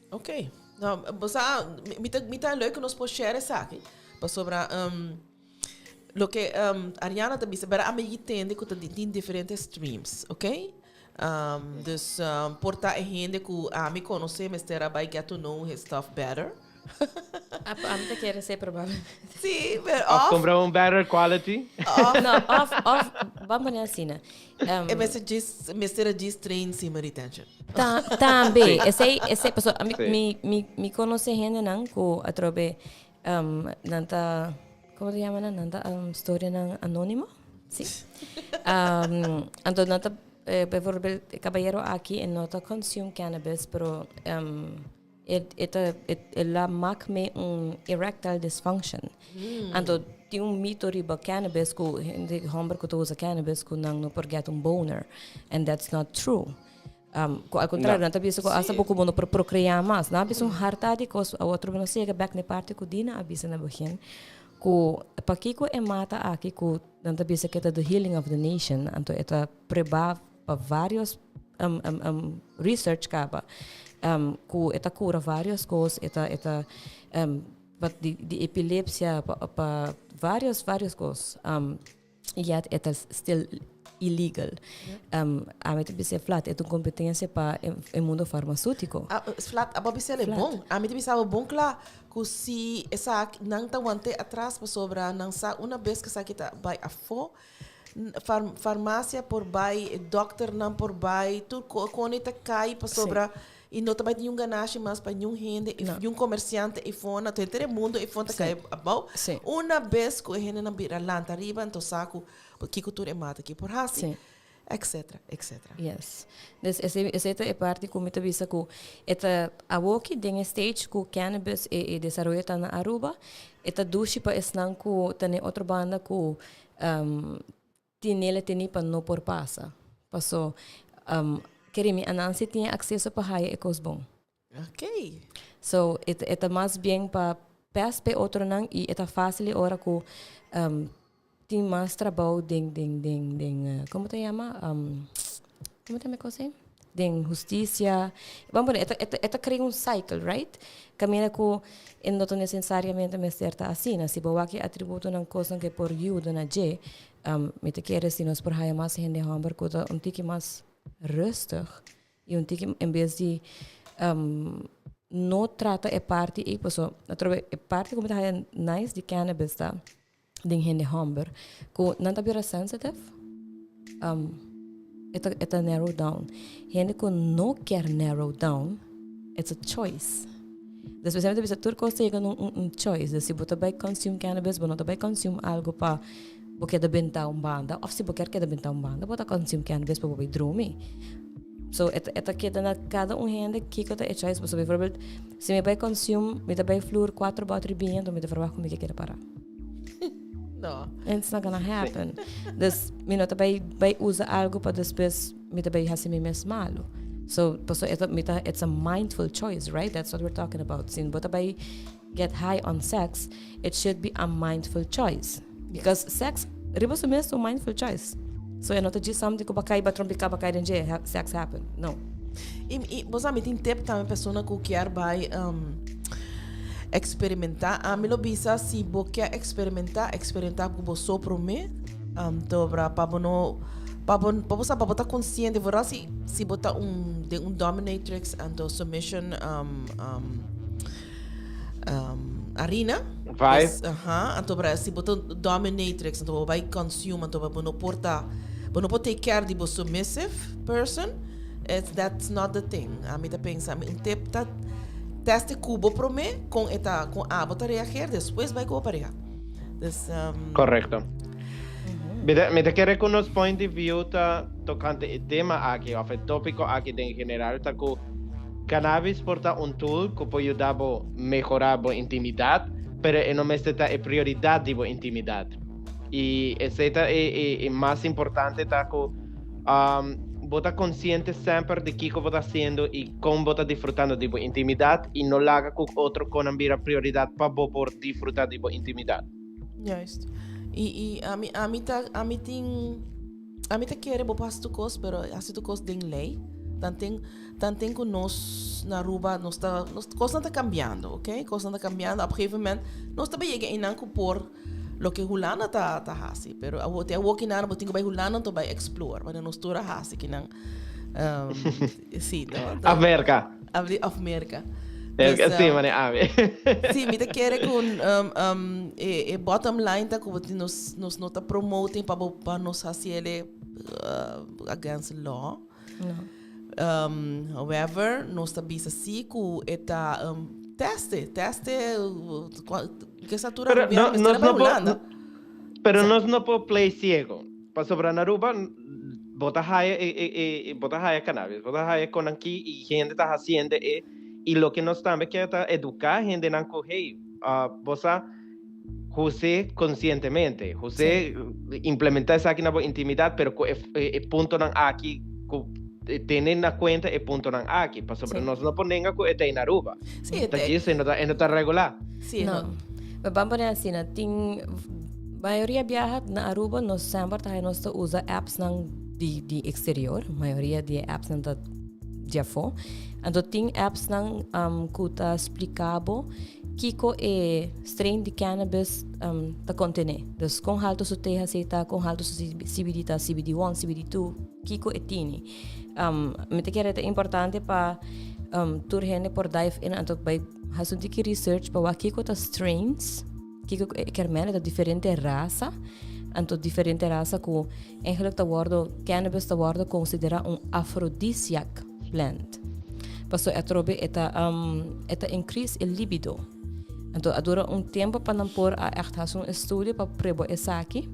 Ok. No, bo sa, mi ta leuk ku nos por share esaki. Pasobra loke Ariana ta bisa, pero ami a tende ku tin diferente streams, ok? Dus por ta e hende ku ami konosé mester a bai get to know his stuff better. Ami ta kere ser probablemente. Sí, pero Of of kumpra un better quality. Of No, of ban pone asina, ne. E mester just train semen retention. Tambe, esei, paso, mi konosé hende nan ku atrobe nan ta, kon ta yama nan, nan ta storia nan anónimo, sí. Anto nan ta, bijvoorbeeld, e kabayero aki e no ta consume cannabis, pero el a mak mee un erectile dysfunction. Anto tin un mito riba cannabis ku hende homber ku ta usa cannabis ku nan no por get un boner, and that's not true. Ku al kontrario, No. nan ta bisa ku hasta poko bo no por prokreá mas. Nan a bisa un harta di kos, a otro no siga bek na e parti ku Dina a bisa na begin, ku pakiko e mata aki ku nan ta bisa ku e ta the healing of the nation, anto e ta prueba pa varios research kaba, ku e ta kura varios kos, e ta pa di epilepsia, pa varios kos. Yet e ta still illegal. Ami ta bisa flat, e ta un kompetensia pa e mundo farmasútiko. Ah, flat, abo bisa le Flat. Bon. Ami ta bisa bon kla ku si esaki nan ta wante atras pasobra nan sa una bes ku esaki ta bai afó, farmasia por bai, dokter nan por bai, tur kone ta kai pasobra i no ta bai niun ganashi mas pa niun hende, i No. niun komersiante i fona, henter e mundo i fon ta kai abou. Una bes ku e hende nan bira lanta riba, anto sa ku kiko tur e mata ki por hasi, etc, etc. Yes. Dus esei ta e parti ku mi ta bisa ku e ta awoki den e stage ku cannabis e desaroyo ta na Aruba, e ta dushi pa esnan ku ta na e otro banda ku tinele teni pa no por pasa. Paso kere mi anansi tin akseso pa haya e kos bon. So e ta mas bien pa pes pe otronan i e ta fácil e ora ku tin mas trabou den komo ta yama? Komo ta yama e kos ei? Den hustisia. Ban pone e ta krea un cycle, right? Kaminda ku e no ta nesesariamente mester ta asina. Si bo wak e atributonan, kosnan ku e por yuda na dje, mi ta kere si nos por haya mas hende hòmber ku ta un tiki mas rustig i un tiki en bes di no trata e parti ei, paso atrobe e parti ku mi ta haya nice di cannabis ta den hende hòmber ku nan ta bira sensitive, e ta narrow down. Hende ku no kier narrow down. It's a choice. Dus especialmente bisa tur cos ta yega na un choice. Dus si bo ta bay consume cannabis, bo no ta bay consume algo pa bo keda benta un banda. Of si bo kier keda benta un banda, bo ta consume cannabis pa bo bay drumi. So e ta keda na cada un hende kiko ta e choice. Pasobra bijvoorbeeld, si mi bay consume, mi ta bay flur cuatro bottle biña, anto mi ta verwacht cu mi ke keda para. No. It's not gonna happen. Dus mi no ta bay bay usa algo pa despues mi ta bay haci mi mes malo. So, paso e ta, mi ta, it's a mindful choice, right? That's what we're talking about. Si bo ta bay get high on sex, it should be a mindful choice. Because sex, riba su mes ta un mindful choice. So e no ta djis something ku bo a kai, bo a trompiká, bo a kai den dje, sex happen. No. I, i bo sa mi tin tip tambe persona ku kier bai um, experimentá. Ami lo bisa si bo kier experimentá, experimentá ku bo so promé. Um, tobra pa bo no pa bo pa bo sa pa bo ta konsiente vooral si si bo ta un den un dominatrix anto submission um, um, um, arena. Vibe. Dus, aha, anto bra si bo ta dominatrix anto bo bai consume anto bo no por ta bo no por take care di bo submissive person. It's that's not the thing. Ami ta pensa, mi un tip ta teste ku bo promé kon e ta kon abo ta reageer despues bai ku bo pareha. Dus um, Correcto. Mi ta, mi ta kere ku nos point of view ta tokante e tema aki of e tópiko aki den general ta ku cannabis por ta un tool ku por yuda bo mehorá bo intimidat, pero e no mester ta e prioridat di bo intimidat. I esei ta e, e, e mas importante ta ku Bo ta konsiente semper di kiko bo ta hasiendo i kon bo ta disfrutando di bo intimidat i no laga ku otro konan bira prioridat pa bo por disfruta di bo intimidat. Juist. I i ami ami ta ami tin ami ta kere bo por hasi tur kos pero hasi tur kos den lei. Tanten tanten ku nos na Aruba nos ta nos kosnan ta kambiando oke kosnan ta kambiando op gegeven moment nos ta bay yega einan ku por Loke Hulanda ta ta hasi, pero awo te awo kinan bo tin ku bai Hulanda anto bai explore, wanneer nos tur a hasi kinan. Um, sí, no? Af Merka. Af, af Merka. Dus, sí, mane ave. sí, mi ta kere ku um, um, e, e bottom line ta ku nos, nos no ta promoting pa, bo, pa nos hasi ele uh, against law. No. Um, however, nos ta bisa sí ku e ta um, teste, teste, ke estatura Pero gobierno no, mester nos bai no por, Hulanda. pero Sí. nos no por play ciego. Pasobra na Aruba, bo ta haya e, e, e, bo ta haya cannabis, bo ta haya con aki y hende ta haciendo e, y loke nos tambe kier ta educa hendenan cu, hey, uh, bo sa, Hus'é konsientemente. Hus'é implementá esaki na bo intimidat, pero ku e e puntonan aki, ku tene na kuenta e puntonan aki, pasobra nos no por nenga ku e ta in Aruba. Sí, e Ta djis e no ta e no ta regulá. Sí, e no. No. Maar ban pone asina, tin mayoria biaha na Aruba nos semper ta nos ta usa appsnan di di exterior, mayoria di e appsnan ta di afó. Anto tin appsnan ku ta splika bo Kiko e strain di cannabis ta kontené? Dus kon haltu su THC ta, kon haltu su CBD ta, CBD1, CBD2, kiko e tini? Mi ta kere ta importante pa tur hende por dive in anto bai hasi un tiki research pa wak kiko ta strains, kiko e kermene ta diferente rasa, anto diferente rasa ku eigenlijk ta wordo, cannabis ta wordo konsiderá un afrodisiac plant. Paso atrobe e ta e ta increase e libido. Anto a dura un tempo pa nan por a echt hasi un estudio pa prueba esaki.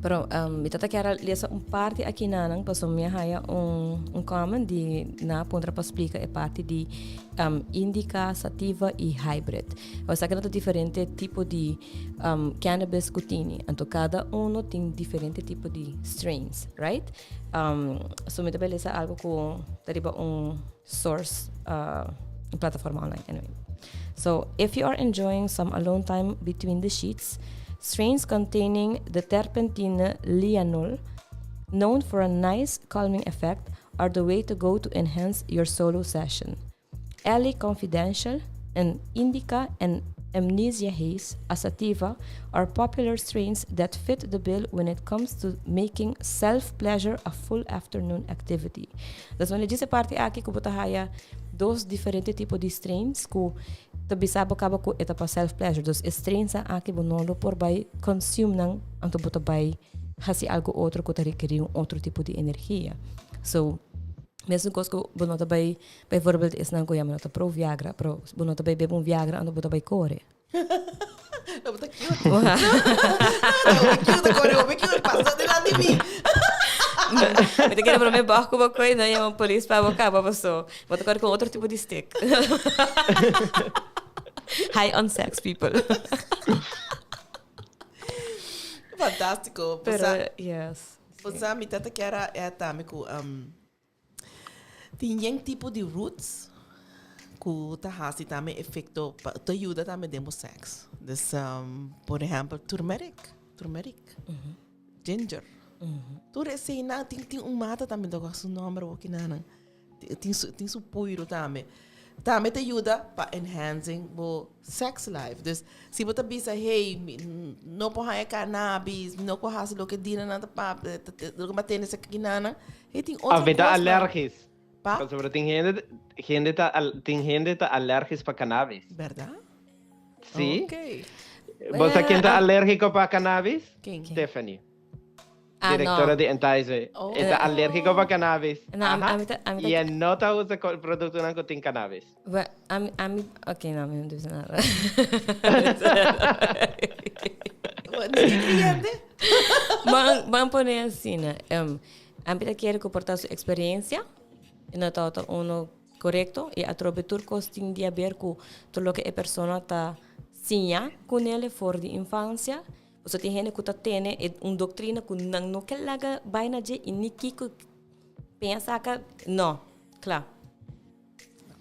Pero mi tata kier a lesa un parti aki nanan paso mi a haya un un comment di nan a puntra pa splika e parti di indica, sativa y hybrid. Esaki nan ta diferente tipo di cannabis ku tini. Anto kada uno tin diferente tipo di strains, right? So mi ta bay lesa algo ku ta riba un source, un plataforma online. Anyway. So, if you are enjoying some alone time between the sheets, strains containing the terpentine lianol, known for a nice calming effect, are the way to go to enhance your solo session. LA Confidential, and Indica and Amnesia Haze, a sativa, are popular strains that fit the bill when it comes to making self-pleasure a full afternoon activity. Dus wanneer djis e parti aki ku bo ta haya dos diferente tipo di strains ku ta bisa bo kaba ku e ta pa self-pleasure. Dus e strains aki bo no lo por bai consume nan anto bo ta bai hasi algo otro ku ta rekerí un otro tipo di energia. So. Mesun kos ku bo no ta bai, bijvoorbeeld esnan ku yama no ta pro Viagra, pero bo no ta bai bebe un Viagra anto bo ta bai kore. No, bo ta cute. No, bo cute, kore, bo cute, pasa delante di mi. Mi ta kere prome bòg ku bo koi, no yama polis pa bo kaba paso bo ta kore ku otro tipo di stick. High on sex people. Fantástico. Pero, yes. Bo sa mi tata kier a e tambe ku tin yen tipo di roots ku ta hasi tambe efekto pa ta yuda tambe den bo sèks. Dus por ehèmpel turmeric, turmeric, ginger. Tur eseinan tin tin un mata tambe ta su nòmber awor kinanan. Tin su tin su puiru tambe. Tambe ta yuda pa enhancing bo sex life. Dus si bo ta bisa hey mi no por haña cannabis, mi no por hasi loke dinanan ta papia, loke bo a tende esaki kinanan, hey tin otro Of mi ta kosnan. alergis. Pa? Pasobra tin hende hende ta tin hende ta alergis pa cannabis. Berdad? Sí. Oké. Bo sa ken ta alergico pa cannabis? Ken? Stephanie. Ah, Directora no. di Entice. Oh. E ta alérgico pa cannabis. No, a, Aha. a mi ta, a mi ta, Y e no ta usa productonan cu tin cannabis. Well, a mi, a mi, ok, no, mi no ta bisa nada. Ni di cliente? Ban, ban pone asina. Um, a mi ta kere cu por ta su experiencia, y no ta uno corecto, y atrobe tur cos tin di haber cu tur loke e persona ta siña cu nele for di infancia. Pasobra tin hende ku ta tene e un doktrina ku nan no ke laga bai na dje i ni kiko peña saka, no, kla.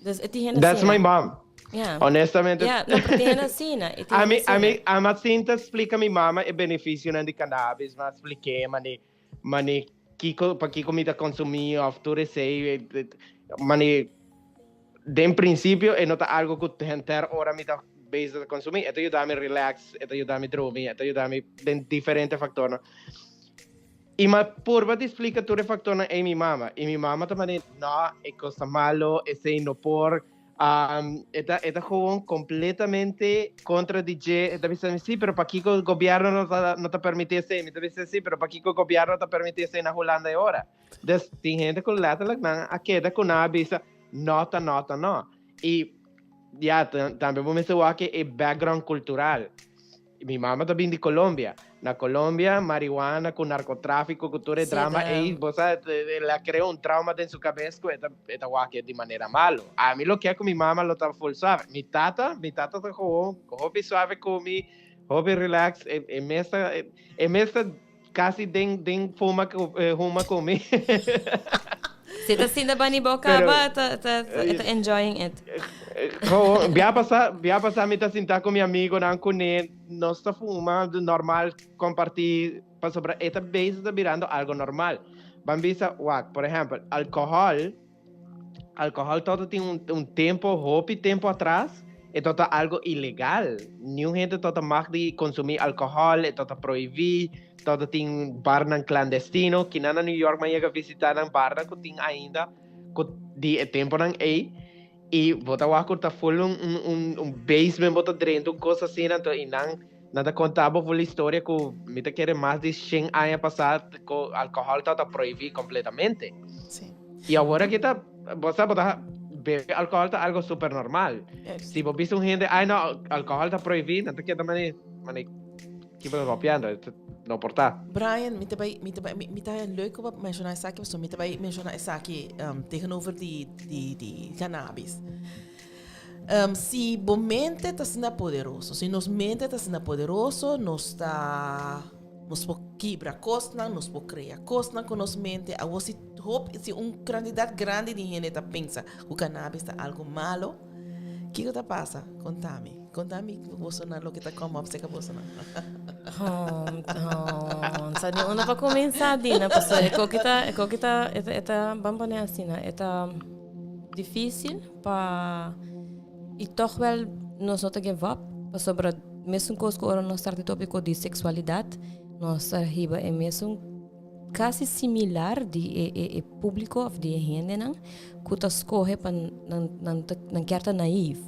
Dus e tin hende That's asina. my mom. Yeah. Honestamente. Yeah, no, pero tin hende asina. E tin A mi, hende a mi, asina. a mi sinta splika mi mama e beneficionan di cannabis, ma spliké mane, mane kiko, pakiko mi ta consumí of tur esei, mane Den principio e no ta algo cu henter ora mi ta bezig ta consumi. E ta yuda mi relax, e ta yuda mi drumi, e ta yuda mi den diferente factornan. Y mi a purba di splica tur e factornan ey mi mama. Y mi mama ta mane, no, e cos ta malo, esey no por. E ta, e ta gewoon completamente contra di dje. E ta bisa mi, si, pero pakico gobierno no ta, no ta permiti esey? Mi ta bisa, si, pero pakico gobierno ta permiti esey na Hulanda e ora? Dus tin hende ku letterlijk nan a keda ku nan a bisa no ta no ta no. I ya, tambe bo mester wak e background kultural. Mi mama ta bin di Colombia. Na Colombia marihuana ku narkotrafiko ku tur e drama ei, bo sa, el a krea un trauma den su kabes ku e ta e ta wak di manera malo. Ami lo ke ku mi mama lo ta full suave. Mi tata, mi tata ta gewoon hopi suave ku mi, hopi relax, e mes ta e mes ta Casi den den fuma huma cu mi. Si ta sinta bani bo caba ta ta ta enjoying it. Ho bia pasa bia pasa mi ta sinta cu mi amigonan cune nos ta fuma normal comparti pasobra e ta bezig ta birando algo normal. Ban bisa wak por ehempel alcohol Alcohol tabata tin un, un tempo, hopi tempo atras, e tabata algo ilegal. Niun hende tabata mag di consumi alcohol, e tabata prohibi, tabata tin barnan clandestino. Kinan na New York mi a yega visita nan barnan cu tin ainda cu di e temponan ey. Y bo ta wak cu ta full un, un, un, un basement bo ta drenta, un cos asina, anto y nan, nan ta conta bo full historia cu mi ta kere mas di shen aña pasa cu alcohol tabata prohibi completamente. Sí. Y awor aki ta, bo sa, bo ta bebe alcohol ta algo super normal. Si bo bisa un hende, ay no, alcohol ta prohibí, nan ta keda mane, mane, ki bo ta papiando? No por ta. Brian, mi ta bai, mi ta bai, mi ta leuk ku bo menshoná esaki, pasobra mi ta bai menshoná esaki tegenover di, di, di cannabis. Si bo mente ta asina poderoso, si nos mente ta asina poderoso, nos ta, nos por kibra kosnan, nos por krea kosnan ku nos mente. Awor si hopi, si un kantidat grandi di hende ta pensa ku cannabis ta algu malo, kiko ta pasa? Konta mi, konta mi bosonan loke ta come up serka bosonan. Sa di unda pa kuminsá, Dina, pasobra e koki ta, e koki ta, e ta, ban pone asina, e ta difícil. Pa y toch wel nos no ta give up pasobra mesun cos cu ora nos trata e topico di sexualidad nos ta hiba e mesun casi similar di e e e publico of di e hendenan cu ta scoge pa nan nan ta nan kier ta naief.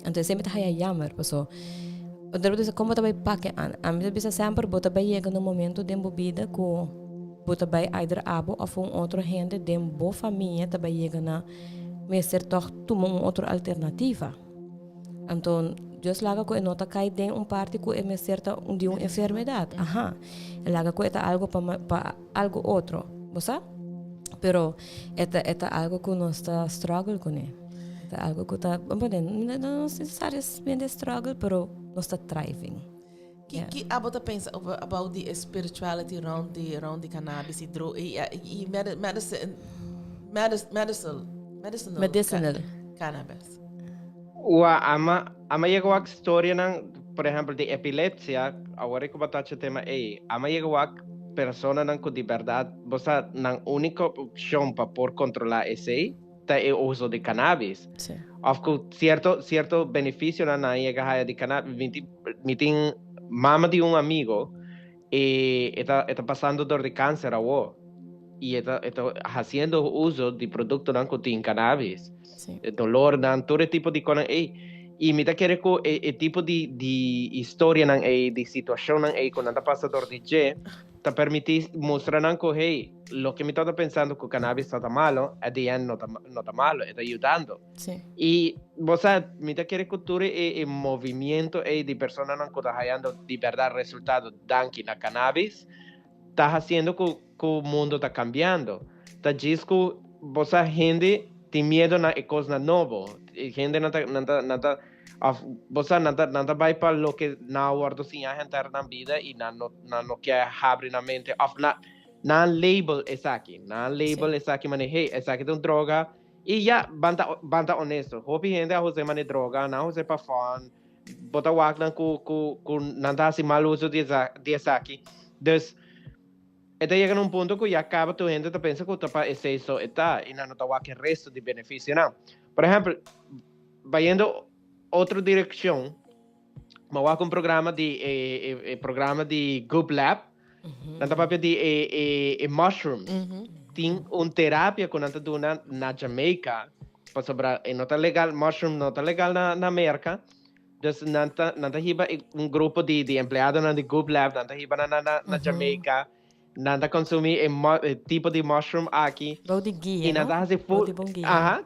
Anto esei mi ta haya jammer paso otro bo ta bisa como ta bay pake an ami ta bisa semper bo ta bay yega na un momento den bo bida cu. Bo ta bai either abo of un otro hende den bo famia ta bai yega na mester tog tuma un otro alternativa. Anto Dios laga ku e no ta kai den un parti ku e mester ta di un enfermedad. Aha. E laga ku e ta algo pa pa algo otro. Bo sa? Pero e ta e ta algo ku nos ta struggle kuné. E ta algo ku ta, bo no nesesariamente struggle, pero nos ta thriving. Ki ki abo ta pensa over about the spirituality round the round the cannabis y dro y y medicine medicinal medicinal medicinal cannabis? Ua ama ama yega wak storianan por ehempel di epilepsia awor ku bo tacha tema ei ama yega wak personanan ku di berdad bo sa nan uniko opshon pa por kontrola esei ta e uso di cannabis. Sí. Of cu cierto, cierto beneficionan nan yega haya di cannabis. Mi tin, mi tin mama di un amigo y e ta, e ta pasando door di cáncer awo. Y e ta, e ta haciendo uso di productonan cu tin cannabis. Sí. E dolornan, tur e tipo di conan ey. Y mi ta kere cu e, e tipo di, di historianan ey, di situacionnan ey cu nan ta pasa door di dje, ta permití mustra nan ku hey, loke mi tabata pensando ku cannabis ta ta malo, at the end no ta no ta malo, e ta yudando. Sí. I bo sa, mi ta kere ku tur e e movimiento ei di personanan ku ta hayando di bèrdat resultado danki na cannabis, ta hasiendo ku ku mundo ta kambiando. Ta djis ku bo sa hende tin miedo na e kosnan nobo, hende nan ta nan ta nan ta Of bo sa nan ta nan ta bai pa loke nan a wordo siña henter nan bida y nan no nan no kier habri nan mente of na nan label esaki nan label esaki mane hey esaki ta un droga y ya ban ta ban ta honesto hopi hende a huse mane droga nan a huse pa fun bo ta wak nan ku ku ku nan ta hasi mal uso di di esaki dus e ta yega na un punto ku ya kaba tur hende ta pensa ku ta pa esei so e ta y nan no ta wak e resto di beneficionan por ehempel Bayendo otro direccion, mi a wak un programa di e, e, e programa di Goop Lab. Nan ta papia di e, e, e mushrooms. Tin un terapia ku nan ta duna na Jamaica, pasobra e no ta legal, mushroom no ta legal na, na Merca. Dus nan ta, nan ta hiba e- un grupo di, di empleadonan di Goop Lab, nan ta hiba nan na, na, na Jamaica. Nan ta consumi e, mu- e tipo di mushroom aki. Bou di guia, I nan no? ta hasi Bou full, di bon guia. aha.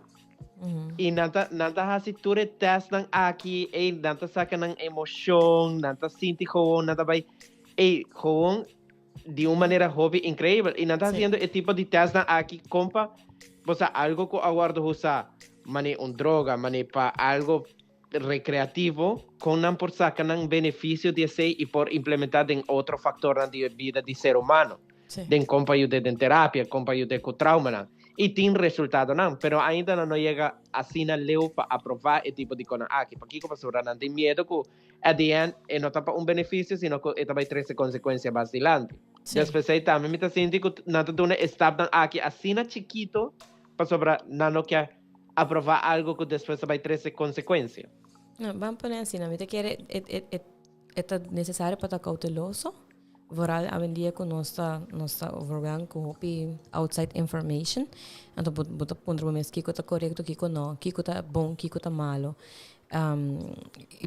I nan ta, nan ta hasi tur e testnan aki, ey, nan ta saka nan emocion, nan ta sinti gewoon, nan ta bai, ey, gewoon di un manera hopi increibel. I nan ta Sí. haciendo e tipo di testnan aki kon pa, bo sa, algo ku a wordo usa mane un droga, mane pa algo recreativo, kon nan por saka nan beneficio di esey i por implementa den otro factornan di e bida di ser humano. Sí. Den kon pa yud'é den terapia, kon pa yud'é ku traumanan. I tin resultadonan, pero ainda nan no yega asina leu pa aproba e tipo di konan aki. Pakiko? Pasobra nan tin miedo ku at the end e no ta pa un beneficio, sino ku e ta bai trese konsekuensia mas dilanti. Sí. Des p'esei tambe mi ta sinti ku nan ta duna e stapnan aki asina chikito pasobra nan no ke aproba algo ku despues ta bai trese konsekuensia. No, ban pone asina, mi ta kere e, e, e, e ta necesario pa ta cauteloso. Vooral awendia ku nos ta nos ta overwhelmed ku hopi outside information. Anto bo bo ta puntra bo mes kiko ta korekto, kiko no, kiko ta bon, kiko ta malo. Um,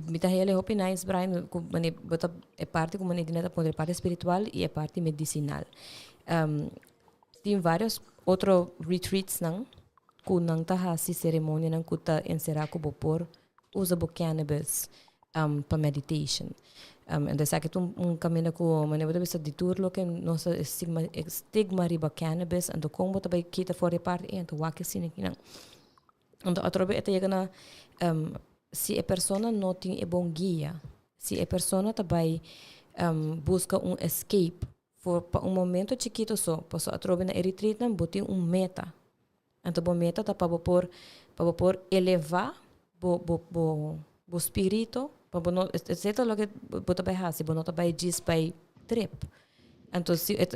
mi ta hele hopi nice Brian ku mane bo ta e parti ku mane Dina ta puntra e parti spiritual i e parti medicinal. Um, tin varios otro retreats nan ku nan ta hasi seremonianan ku ta enserá ku bo por usa bo cannabis um, pa meditation. Um, entonces esaki ta un, un kaminda ku manera bo ta bisa di tur loke nos ta stigma, stigma riba cannabis, anto kon bo ta bai kita for di e parti ei, anto wak esina kinan. Anto atrobe e ta yega na um, si e persona no tin e bon guia, si e persona ta bai um, buska un escape for pa un momento chikito so, paso atrobe na e retreatnan bo tin un meta. Anto bo meta ta pa bo por pa bo por elevá bo bo bo bo spirito, pa bo no esei ta loke bo ta bai hasi, bo no ta bai djis bai trip. Anto si e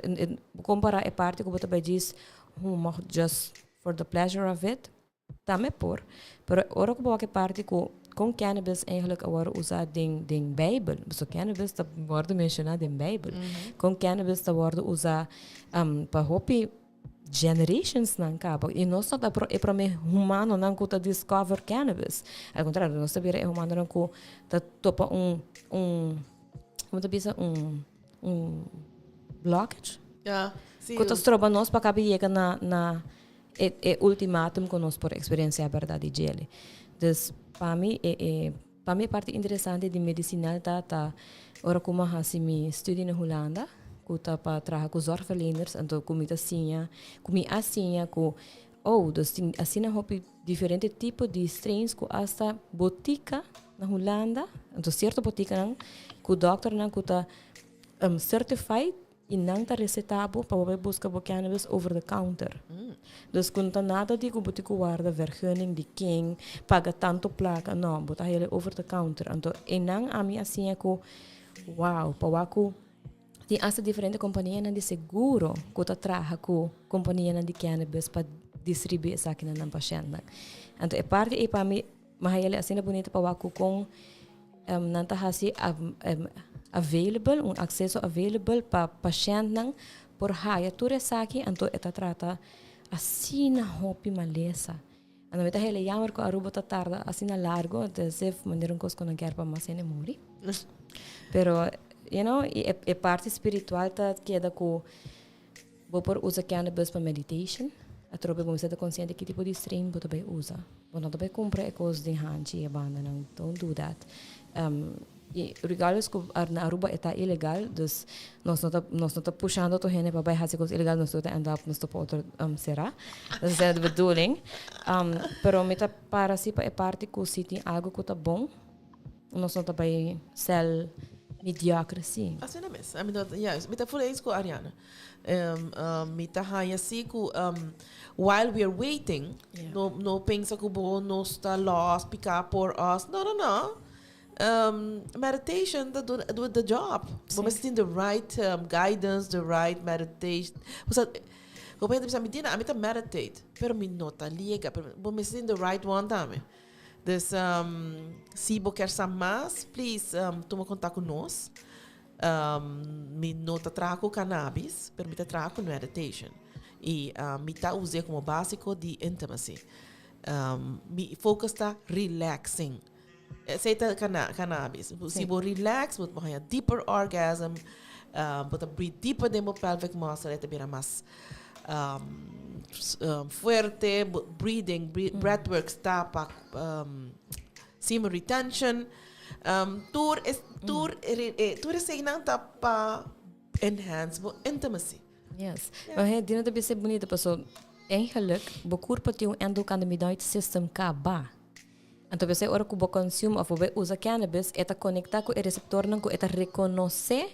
bo kompará e parti ku bo ta bai djis huma just for the pleasure of it, tambe por, pero ora ku bo wak e parti ku kon cannabis eigenlijk a wòrdu usá den den Bijbel, pasobra cannabis ta wòrdu menshoná den Bijbel, kon cannabis ta wòrdu usá pa hopi generationsnan kaba i nos no ta e prome humanonan ku ta discover cannabis. Al kontrario, nos ta bira e humanonan ku ta topa un un, komo ta bisa, un un blockage. Ja, si. Ku ta stroba nos pa kabi yega na na e e ultimatum ku nos por eksperensiá bèrdat di djele. Dus pa mi e e pa mi e parti interesante di medisinal ta ta ora ku mi a hasi mi studi na Hulanda ku ta pa traha ku zorgverleners anto ku mi ta siña ku mi a siña ku oh dus tin asina hopi diferente tipo di strains ku asta botika na Hulanda anto sierto botikanan ku dòkternan ku ta certified i nan ta receta bo pa bo bai busca bo cannabis over the counter. Dus cu no ta nada di cu bo tin cu warda vergunning di ken, paga tanto placa, no, bo ta hay'e over the counter. Anto einan ami a siña cu wow, pa wak cu tin hasta diferente companianan di seguro cu ta traha cu companianan di cannabis pa distribuí esaki na nan pashentnan. Anto e parti ei pa mi Mi haya asina bunita pa wak ku kon nan ta hasi available, un akseso available pa pashèntnan por haya tur esaki, anto e ta trata asina hopi malesa. Anto mi ta hela jammer ku Aruba ta tarda asina largo, as if manera un kos ku nan kier pa mas hende muri. Pero, you know, e parti spiritual ta keda ku Bo por usa cannabis pa meditation. Atrobe bo mester ta consciente ki tipo di strain bo ta bay usa. Bo no ta bay cumpra e cos den hanchi e bandanan. Don't do that. Y regardless cu na Aruba e ta ilegal, dus nos no ta nos no ta pushando tur hende pa bay haci cos ilegal, nos tur ta end up nos topa otro cera. Dat is de bedoeling. Pero mi ta para si pa e parti cu si tin algo cu ta bon, Nos no ta bai sell mediocre si. Asina mes. Mi ta, juist. Mi ta full eens ku Ariana. Mi ta haña si ku while we are waiting, no no pensa ku bo nos ta lost, piká por us. No, no, no. Meditation ta do do the job. Bo mester tin the right guidance, the right meditation. Osea, hopi hende ta bisa mi, Dina, ami ta meditate, pero mi no ta liega. Pero bo mester tin the right one tambe. Dus si bo kier sa mas, please tuma kontak ku nos. Mi no ta traha ku cannabis, pero mi ta traha ku meditation. I mi ta us'é komo básiko di intimacy. Mi focus ta relaxing. Esei ta cannabis. Si bo relax, bo ta haña deeper orgasm, bo ta breathe deeper den bo pelvic muscle, e ta bira mas fuerte, breathing, breathwork sta pa semen retention. Tur es, tur, tur eseinan ta pa enhance bo intimacy. Yes. Maar hey, Dina ta bisa bonito paso eigenlijk bo kurpa tin un endocannabinoid system kaba. Anto p'esei ora ku bo consume of bo bai usa cannabis e ta konekta ku e reseptornan ku e ta rekonosé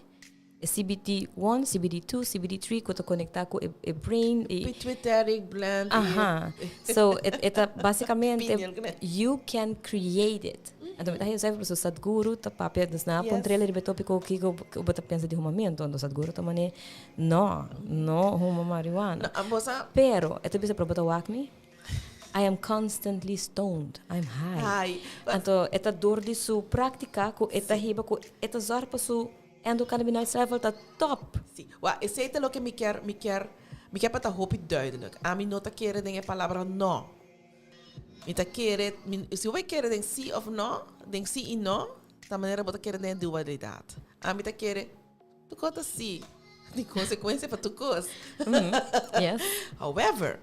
E CBD one, CBD two, CBD three ku ta konektá ku e e brain i. Pituitary gland. Aha. So e e ta basikamente Pineal gland. you can create it. Anto mi ta haya zuiver pasobra Sadhguru ta papia dus nan a pon trailer riba e topiko kiko bo ta pensa di humamentu anto Sadhguru ta manera no, no huma marihuana. No, bo sa. Pero e ta bisa pero bo ta wak mi? I am constantly stoned, I'm high. High. Anto e ta dor di su práktika ku e ta hiba ku e ta zòrg pa su Endocannabinoid level ta top. Sí. Wa, esei ta loke mi kier, mi kier, mi kier pa ta hopi duidelijk. Ami no ta kere den e palabra no. Mi ta kere, mi, si bo bai kere den sí of no, den sí i no, ta manera bo ta kere den e dualidad. Ami ta kere, tur kos ta sí, tin konsekuensia pa tur kos. Yes. However,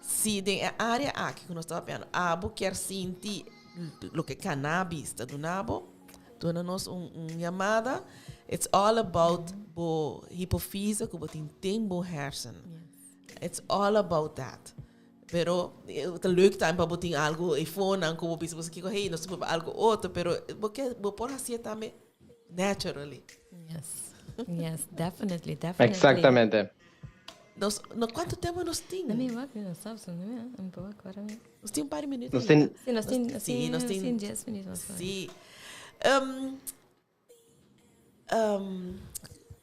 si den e área aki ku nos ta papiando, abo kier sinti loke cannabis ta duna bo, Duna nos un un yamada. It's all about bo hipofise ku bo tin den bo hersen. It's all about that. Pero ta leuk tambe pa bo tin algo eifonan ku bo bisa bo kiko hey nos ta prueba algo otro pero bo ke bo por hasié tambe naturally. Yes. Yes, definitely, definitely. Exactamente. Nos no kuantu tempo nos tin? Na mi wak, mi no sab, so mi mi por wak ora mi. Nos tin un par di minuut Nos tin. Sí, nos tin, Sí, nos tin. tin 10 minuut mas o menos. Sí.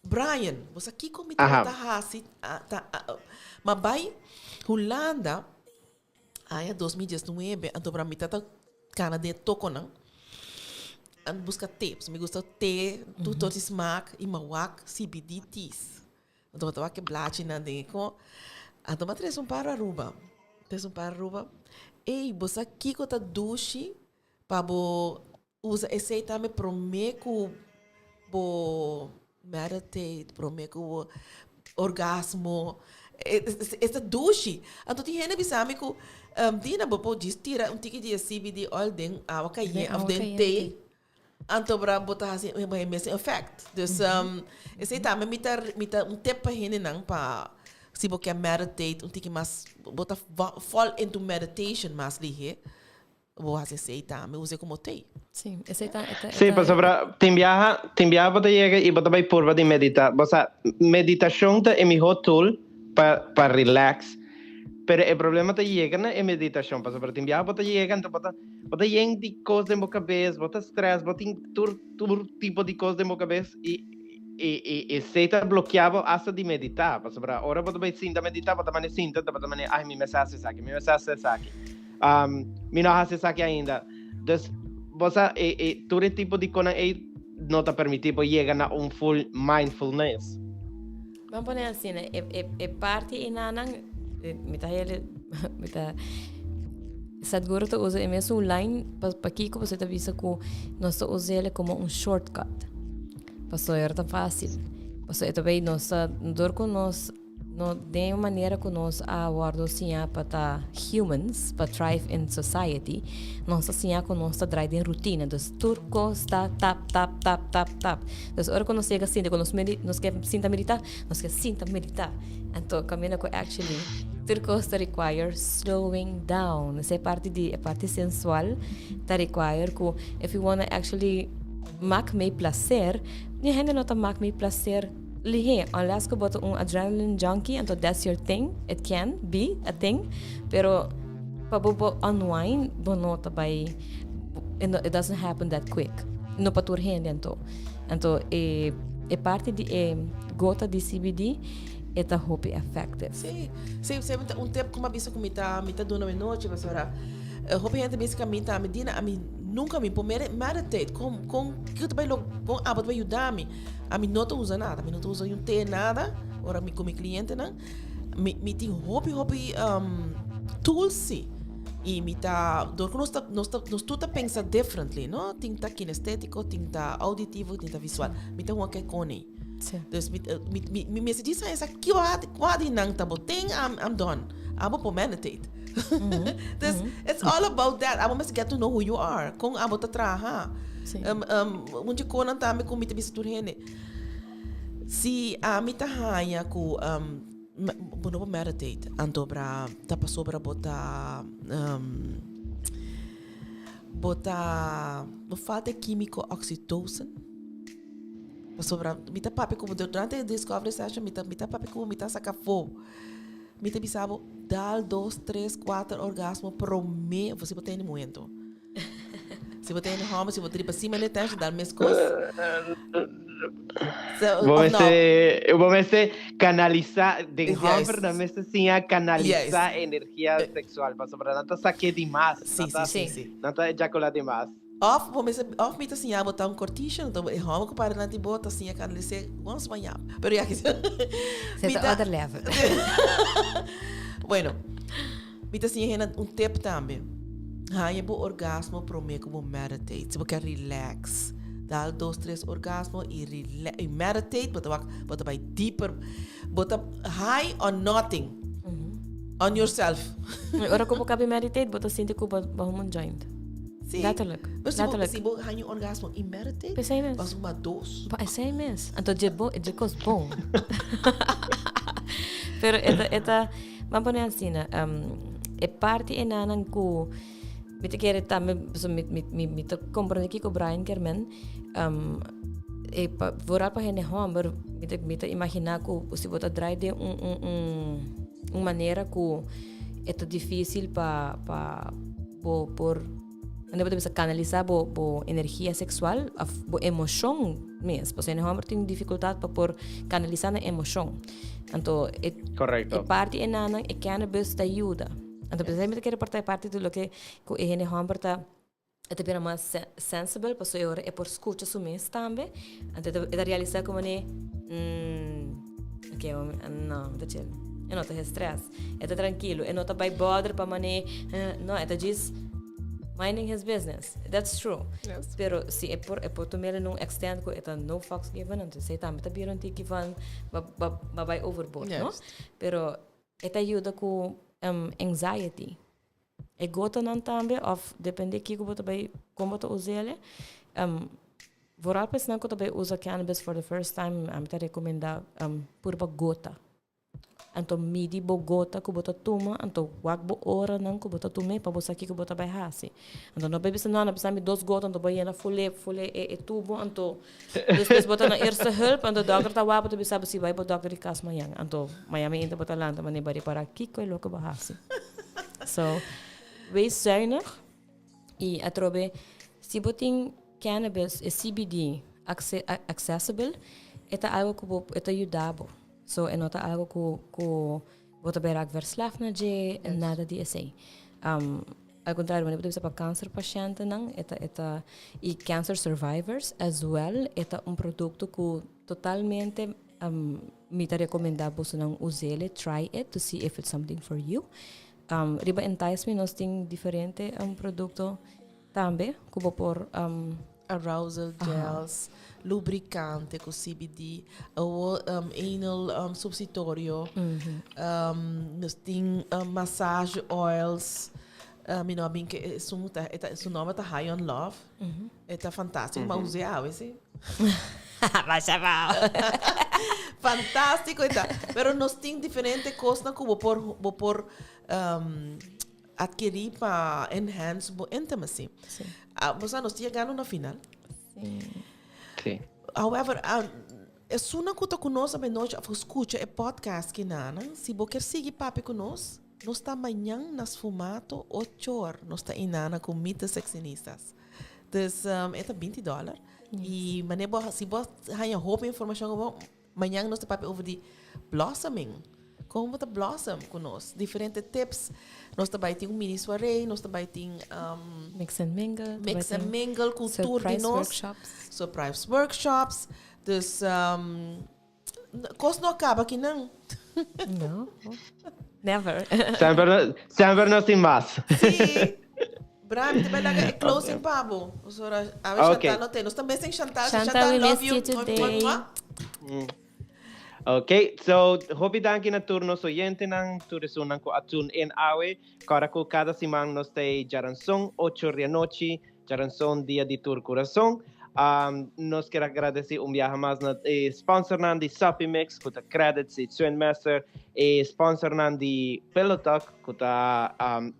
Brian, bo sa kiko mi Aha. tabata hasi ta ma bai Hulanda aña 2019, anto bra mi tata kana den e tokonan a buska te, pasobra mi gusta te, tur tur di smaak i mi a wak CBD teas. Anto bo ta wak e blachinan den e ko. Anto bo a trese un par Aruba. Trese un par Aruba. Ey, bo sa kiko ta dushi pa bo usa esey tambe prome ku bo meditate, prome ku bo. orgasmo. E ta dushi. Anto tin hende bisa mi ku, Dina, bo por djis tira un tiki di e CBD oil den awa kayente of den te. Anto bra bo ta hasi e mesun effect. Dus esei tambe mi ta mi ta un tip pa hendenan pa si bo ke meditate un tiki mas bo ta fall into meditation mas lihé bo hasi esei tambe usa komo te. Sí, esei ta e ta Sí, pasobra tin biaha tin biaha bo ta yega i bo ta bai purba di medita. Bo sa meditashon ta e mihó tool pa pa relax. Pero e problema ta yega na e meditashon pasobra tin biaha bo ta yega anto bo ta Bo ta yen di kos den bo kabes, bo ta stress, bo tin tur tur tipo di kos den bo kabes i i i esei ta blokia bo asta di meditá. Pasobra ora bo ta bai sinta meditá, bo ta mane sinta, bo ta mane, ai mi mester hasi esaki, mi mester hasi esaki. Mi no a hasi esaki ainda. Dus bo sa e e tur e tipo di konan ei no ta permití bo yega na un full mindfulness. Ban pone asina, e, e, e parti inanan, mi ta hele, mi ta, Sadhguru ta usa e mesun line pa, pa kiko pasobra ta bisa ku nos ta us'el komo un shortcut. Pasobra ora ta fácil. Pasobra e ta bay nos ta, dor ku nos no den manera ku nos a wòrdu siñá pa ta humans, pa thrive in society, nos ta siñá ku nos ta drai den rutina. Dus tur kos ta tap, tap, tap, tap, tap. Dus ora ku nos yega sinta ku nos medi nos ke sinta meditá, nos ke sinta meditá. Anto kaminda ku actually tur kos ta require slowing down. Esei parti di e parti sensual ta require ku if you wanna actually mak mei placer, ni hende no ta mak mei placer lihé unless ku bo ta un adrenaline junkie anto that's your thing, it can be a thing, pero pa bo bo unwind bo no ta bai it doesn't happen that quick. No pa tur hende anto. Anto e e parti di e gota di CBD e ta hopi effective. Sí, sí, sí, un tip ku mi a bisa ku mi ta mi ta duna mi nochi pasobra hopi hende bisa ku ami ta mi Dina ami nunka mi por meditate kon kon kiko ta bai lo kon abo ta bai yuda mi ami no ta usa nada mi no ta usa un te nada ora mi ku mi klientenan mi mi tin hopi hopi tools si Y mi ta, door cu nos ta, nos ta, nos tur ta pensa differently, no? Tin ta kinestético, tin ta auditivo, tin ta visual. Mi ta hunga ke con ei. Sí. Dus mi, eh, mi, mi, mi mester djis haña sa kua, kua di nan ta bo tin, I'm, I'm done. Abo por meditate. Dus it's all about that. Abo mester get to know who you are. Con abo ta traha. Sí. Um, um, un dje conan tambe cu mi ta bisa tur hende. Si ami ta haña cu, um, Bo no por meditate anto bra ta pasobra bo ta bo ta bo falta e kimiko oxytocin pasobra mi ta papia ku bo durante e discovery session mi ta mi ta papia ku bo mi ta saka afó mi ta bisa bo dal dos tres kuater orgasmo prome si bo tene momento. Si bo tene hòmber, si bo tripa sima n'e tenshon, dal meskos. So, Bo of no. mester, bo mester kanalisá, den Juist. hòmber nan mester siña kanalisá Juist. energia seksual, pasobra nan ta sak'é dimas, Sí, nan ta, sí, sí, sí. nan ta ejakulá dimas. Of bo mester, of mi ta siña bo ta un kortisha, anto e hòmber ku para dilanti bo ta siña kanalis'é once mañana. Pero ya, Se mi ta ta other level. Bueno, Mi ta siña hende un tip tambe. Haña bo orgasmo promé ku bo meditate. Si bo ke relax, dal dos, tres orgasmo i rela i meditate, bo ta wak, bo ta bai deeper. Bo ta high on nothing. On yourself. I ora ku bo kabi meditate, bo ta sinti ku bo bo huma un joint. Sí. Letterlijk. Pero si bo, Letterlijk. si bo haña un orgasmo i meditate, P'esei mes. bo huma dos. Bo esei mes. Anto dje bo, dje kos bon. Pero e ta, e ta, Ban pone asina, e parti enanan ku mi ta kere tambe, so mi, mi, mi, mi ta komprende kiko Brian kier men, e pa, vooral pa hende hòmber, mi ta, mi ta imaginá ku si bo ta drai den un, un, un, un manera ku e ta difísil pa, pa bo por Unda bo ta bisa kanalisá bo bo energia seksual òf bo emoshon mes. Pasobra hende hòmber tin difikultat pa por kanalisá nan emoshon. Anto e Korekto. e parti enanan e cannabis ta yuda. Anto p'esei mi ta kere porta e parti di loke ku e hende hòmber ta e ta bira mas sensible pasobra e ora e por skucha su mes tambe. Anto e ta e ta realisá komo ne oke no mi ta chill. E no ta he stress. E ta trankilo. E no ta bai bòder pa manera no e ta djis. Minding his business. That's true. Yes. Pero si e por e por tum'é na un extent ku e ta no fucks given, anto esei tambe ta bira un tiki van ba ba ba bai overboard, no? Juist. Pero e ta yuda ku anxiety. E gotanan tambe òf depende kiko bo ta bai kon bo ta us'é, vooral pa esnan ku ta bai usa cannabis for the first time, ami ta rekomendá purba gota. Anto midi bo gota ku bo ta tuma, anto wak bo oranan ku bo ta tum'é pa bo sa kiko bo ta bai hasi. Anto no bai bisa no, no bisa mi dos gota anto bo yena fule fule e e tubo anto despues bo ta na eerste hulp anto dòkter ta wak bo ta bisa bo si bai bo dòkter di kas mañan. Anto mañan mainta bo ta lanta manera bo a ripará kiko e loke bo hasi. So, wees zuinig i atrobe si bo tin cannabis e CBD accessible e ta algo ku bo e ta yuda bo. So e no ta algo ku ku bo ta bai rak verslaaf na dje, nada di esei. Al kontrario, wanneer bo ta bisa pa kanser pashentenan, e ta e ta i cancer survivors as well, e ta un produkto ku totalmente mi ta rekomendá bosonan us'el, try it to see if it's something for you. Riba Entice Me nos tin diferente produkto tambe ku bo por Arousal gels, lubricante cu CBD, awo anal suppositorio, nos tin massage oils, mi no a bin ke esun ta, e ta, su nomber ta High on Love, e ta fantastico, m'a us'e awe si. Masha bao. Fantastico e ta, pero nos tin diferente cosnan cu bo por, bo por Adquirí pa enhance bo intimacy. Sí. Ah, bo sa nos ta yegando na final. Sí. Sí. However, ah, esunnan ku ta ku nos abenochi of ku skucha e podcast kinanan, si bo kier sigui papia ku nos, nos ta mañan na Sfumato ocho or. Nos ta inana ku Mite Sexionistas. Dus um, e ta binti dòler. I manera bo, si bo haña hopi informashon bo, Mañan nos ta papia over di blossoming. Kon bo ta blossom ku nos? Diferente tips. Nos ta bai tin un mini soiree, nos ta bai tin um, Mix and mingle. Mix and mingle ku tur di Surprise nos. workshops. Surprise workshops. Dus um, kos no a kaba akinan. No. Never. Semper, semper nos tin mas. Sí. Brian, mi ta bai laga e closing pa bo. Pasobra awe Ok. Chantal no te. Nos ta missing Chantal. So Chantal, Chantal, we love missed you. you today. Mwah, mwah, mwah. Ok, so hopi danki na tur nos oyentenan, tur esunnan ku a tune in awe. Kòrda ku kada siman nos ta e djaranson, ocho or di anochi, djaranson dia di tur kurason. Um, nos kier agradesí un biaha mas na e sponsornan di Soppy Mix, ku ta Credits i Swinmaster, e sponsornan di Pillow Talk, Ku ta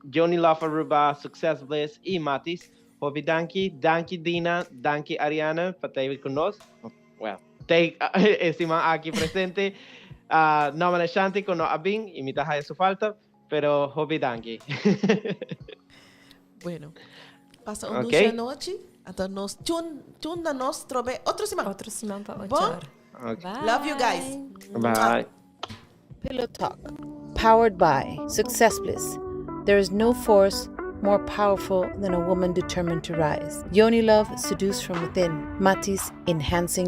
Johnny Love Aruba, Success Bliss i Matis. Hopi danki, danki Dina, danki Ariane pa ta ku nos. Well, te e siman aki presente. Nomber na Shanti ku no a bin i mi ta haya su falta, pero hopi danki. Bueno, pasa un dulce anochi. Anto nos tune, tune na nos trobe otro siman. Otro siman pa Bon? ocho or. Okay. Bye. Love you guys. Bye. Pillow Talk, powered by Success Bliss. There is no force more powerful than a woman determined to rise. Yoni Love, seduced from within. Matis, enhancing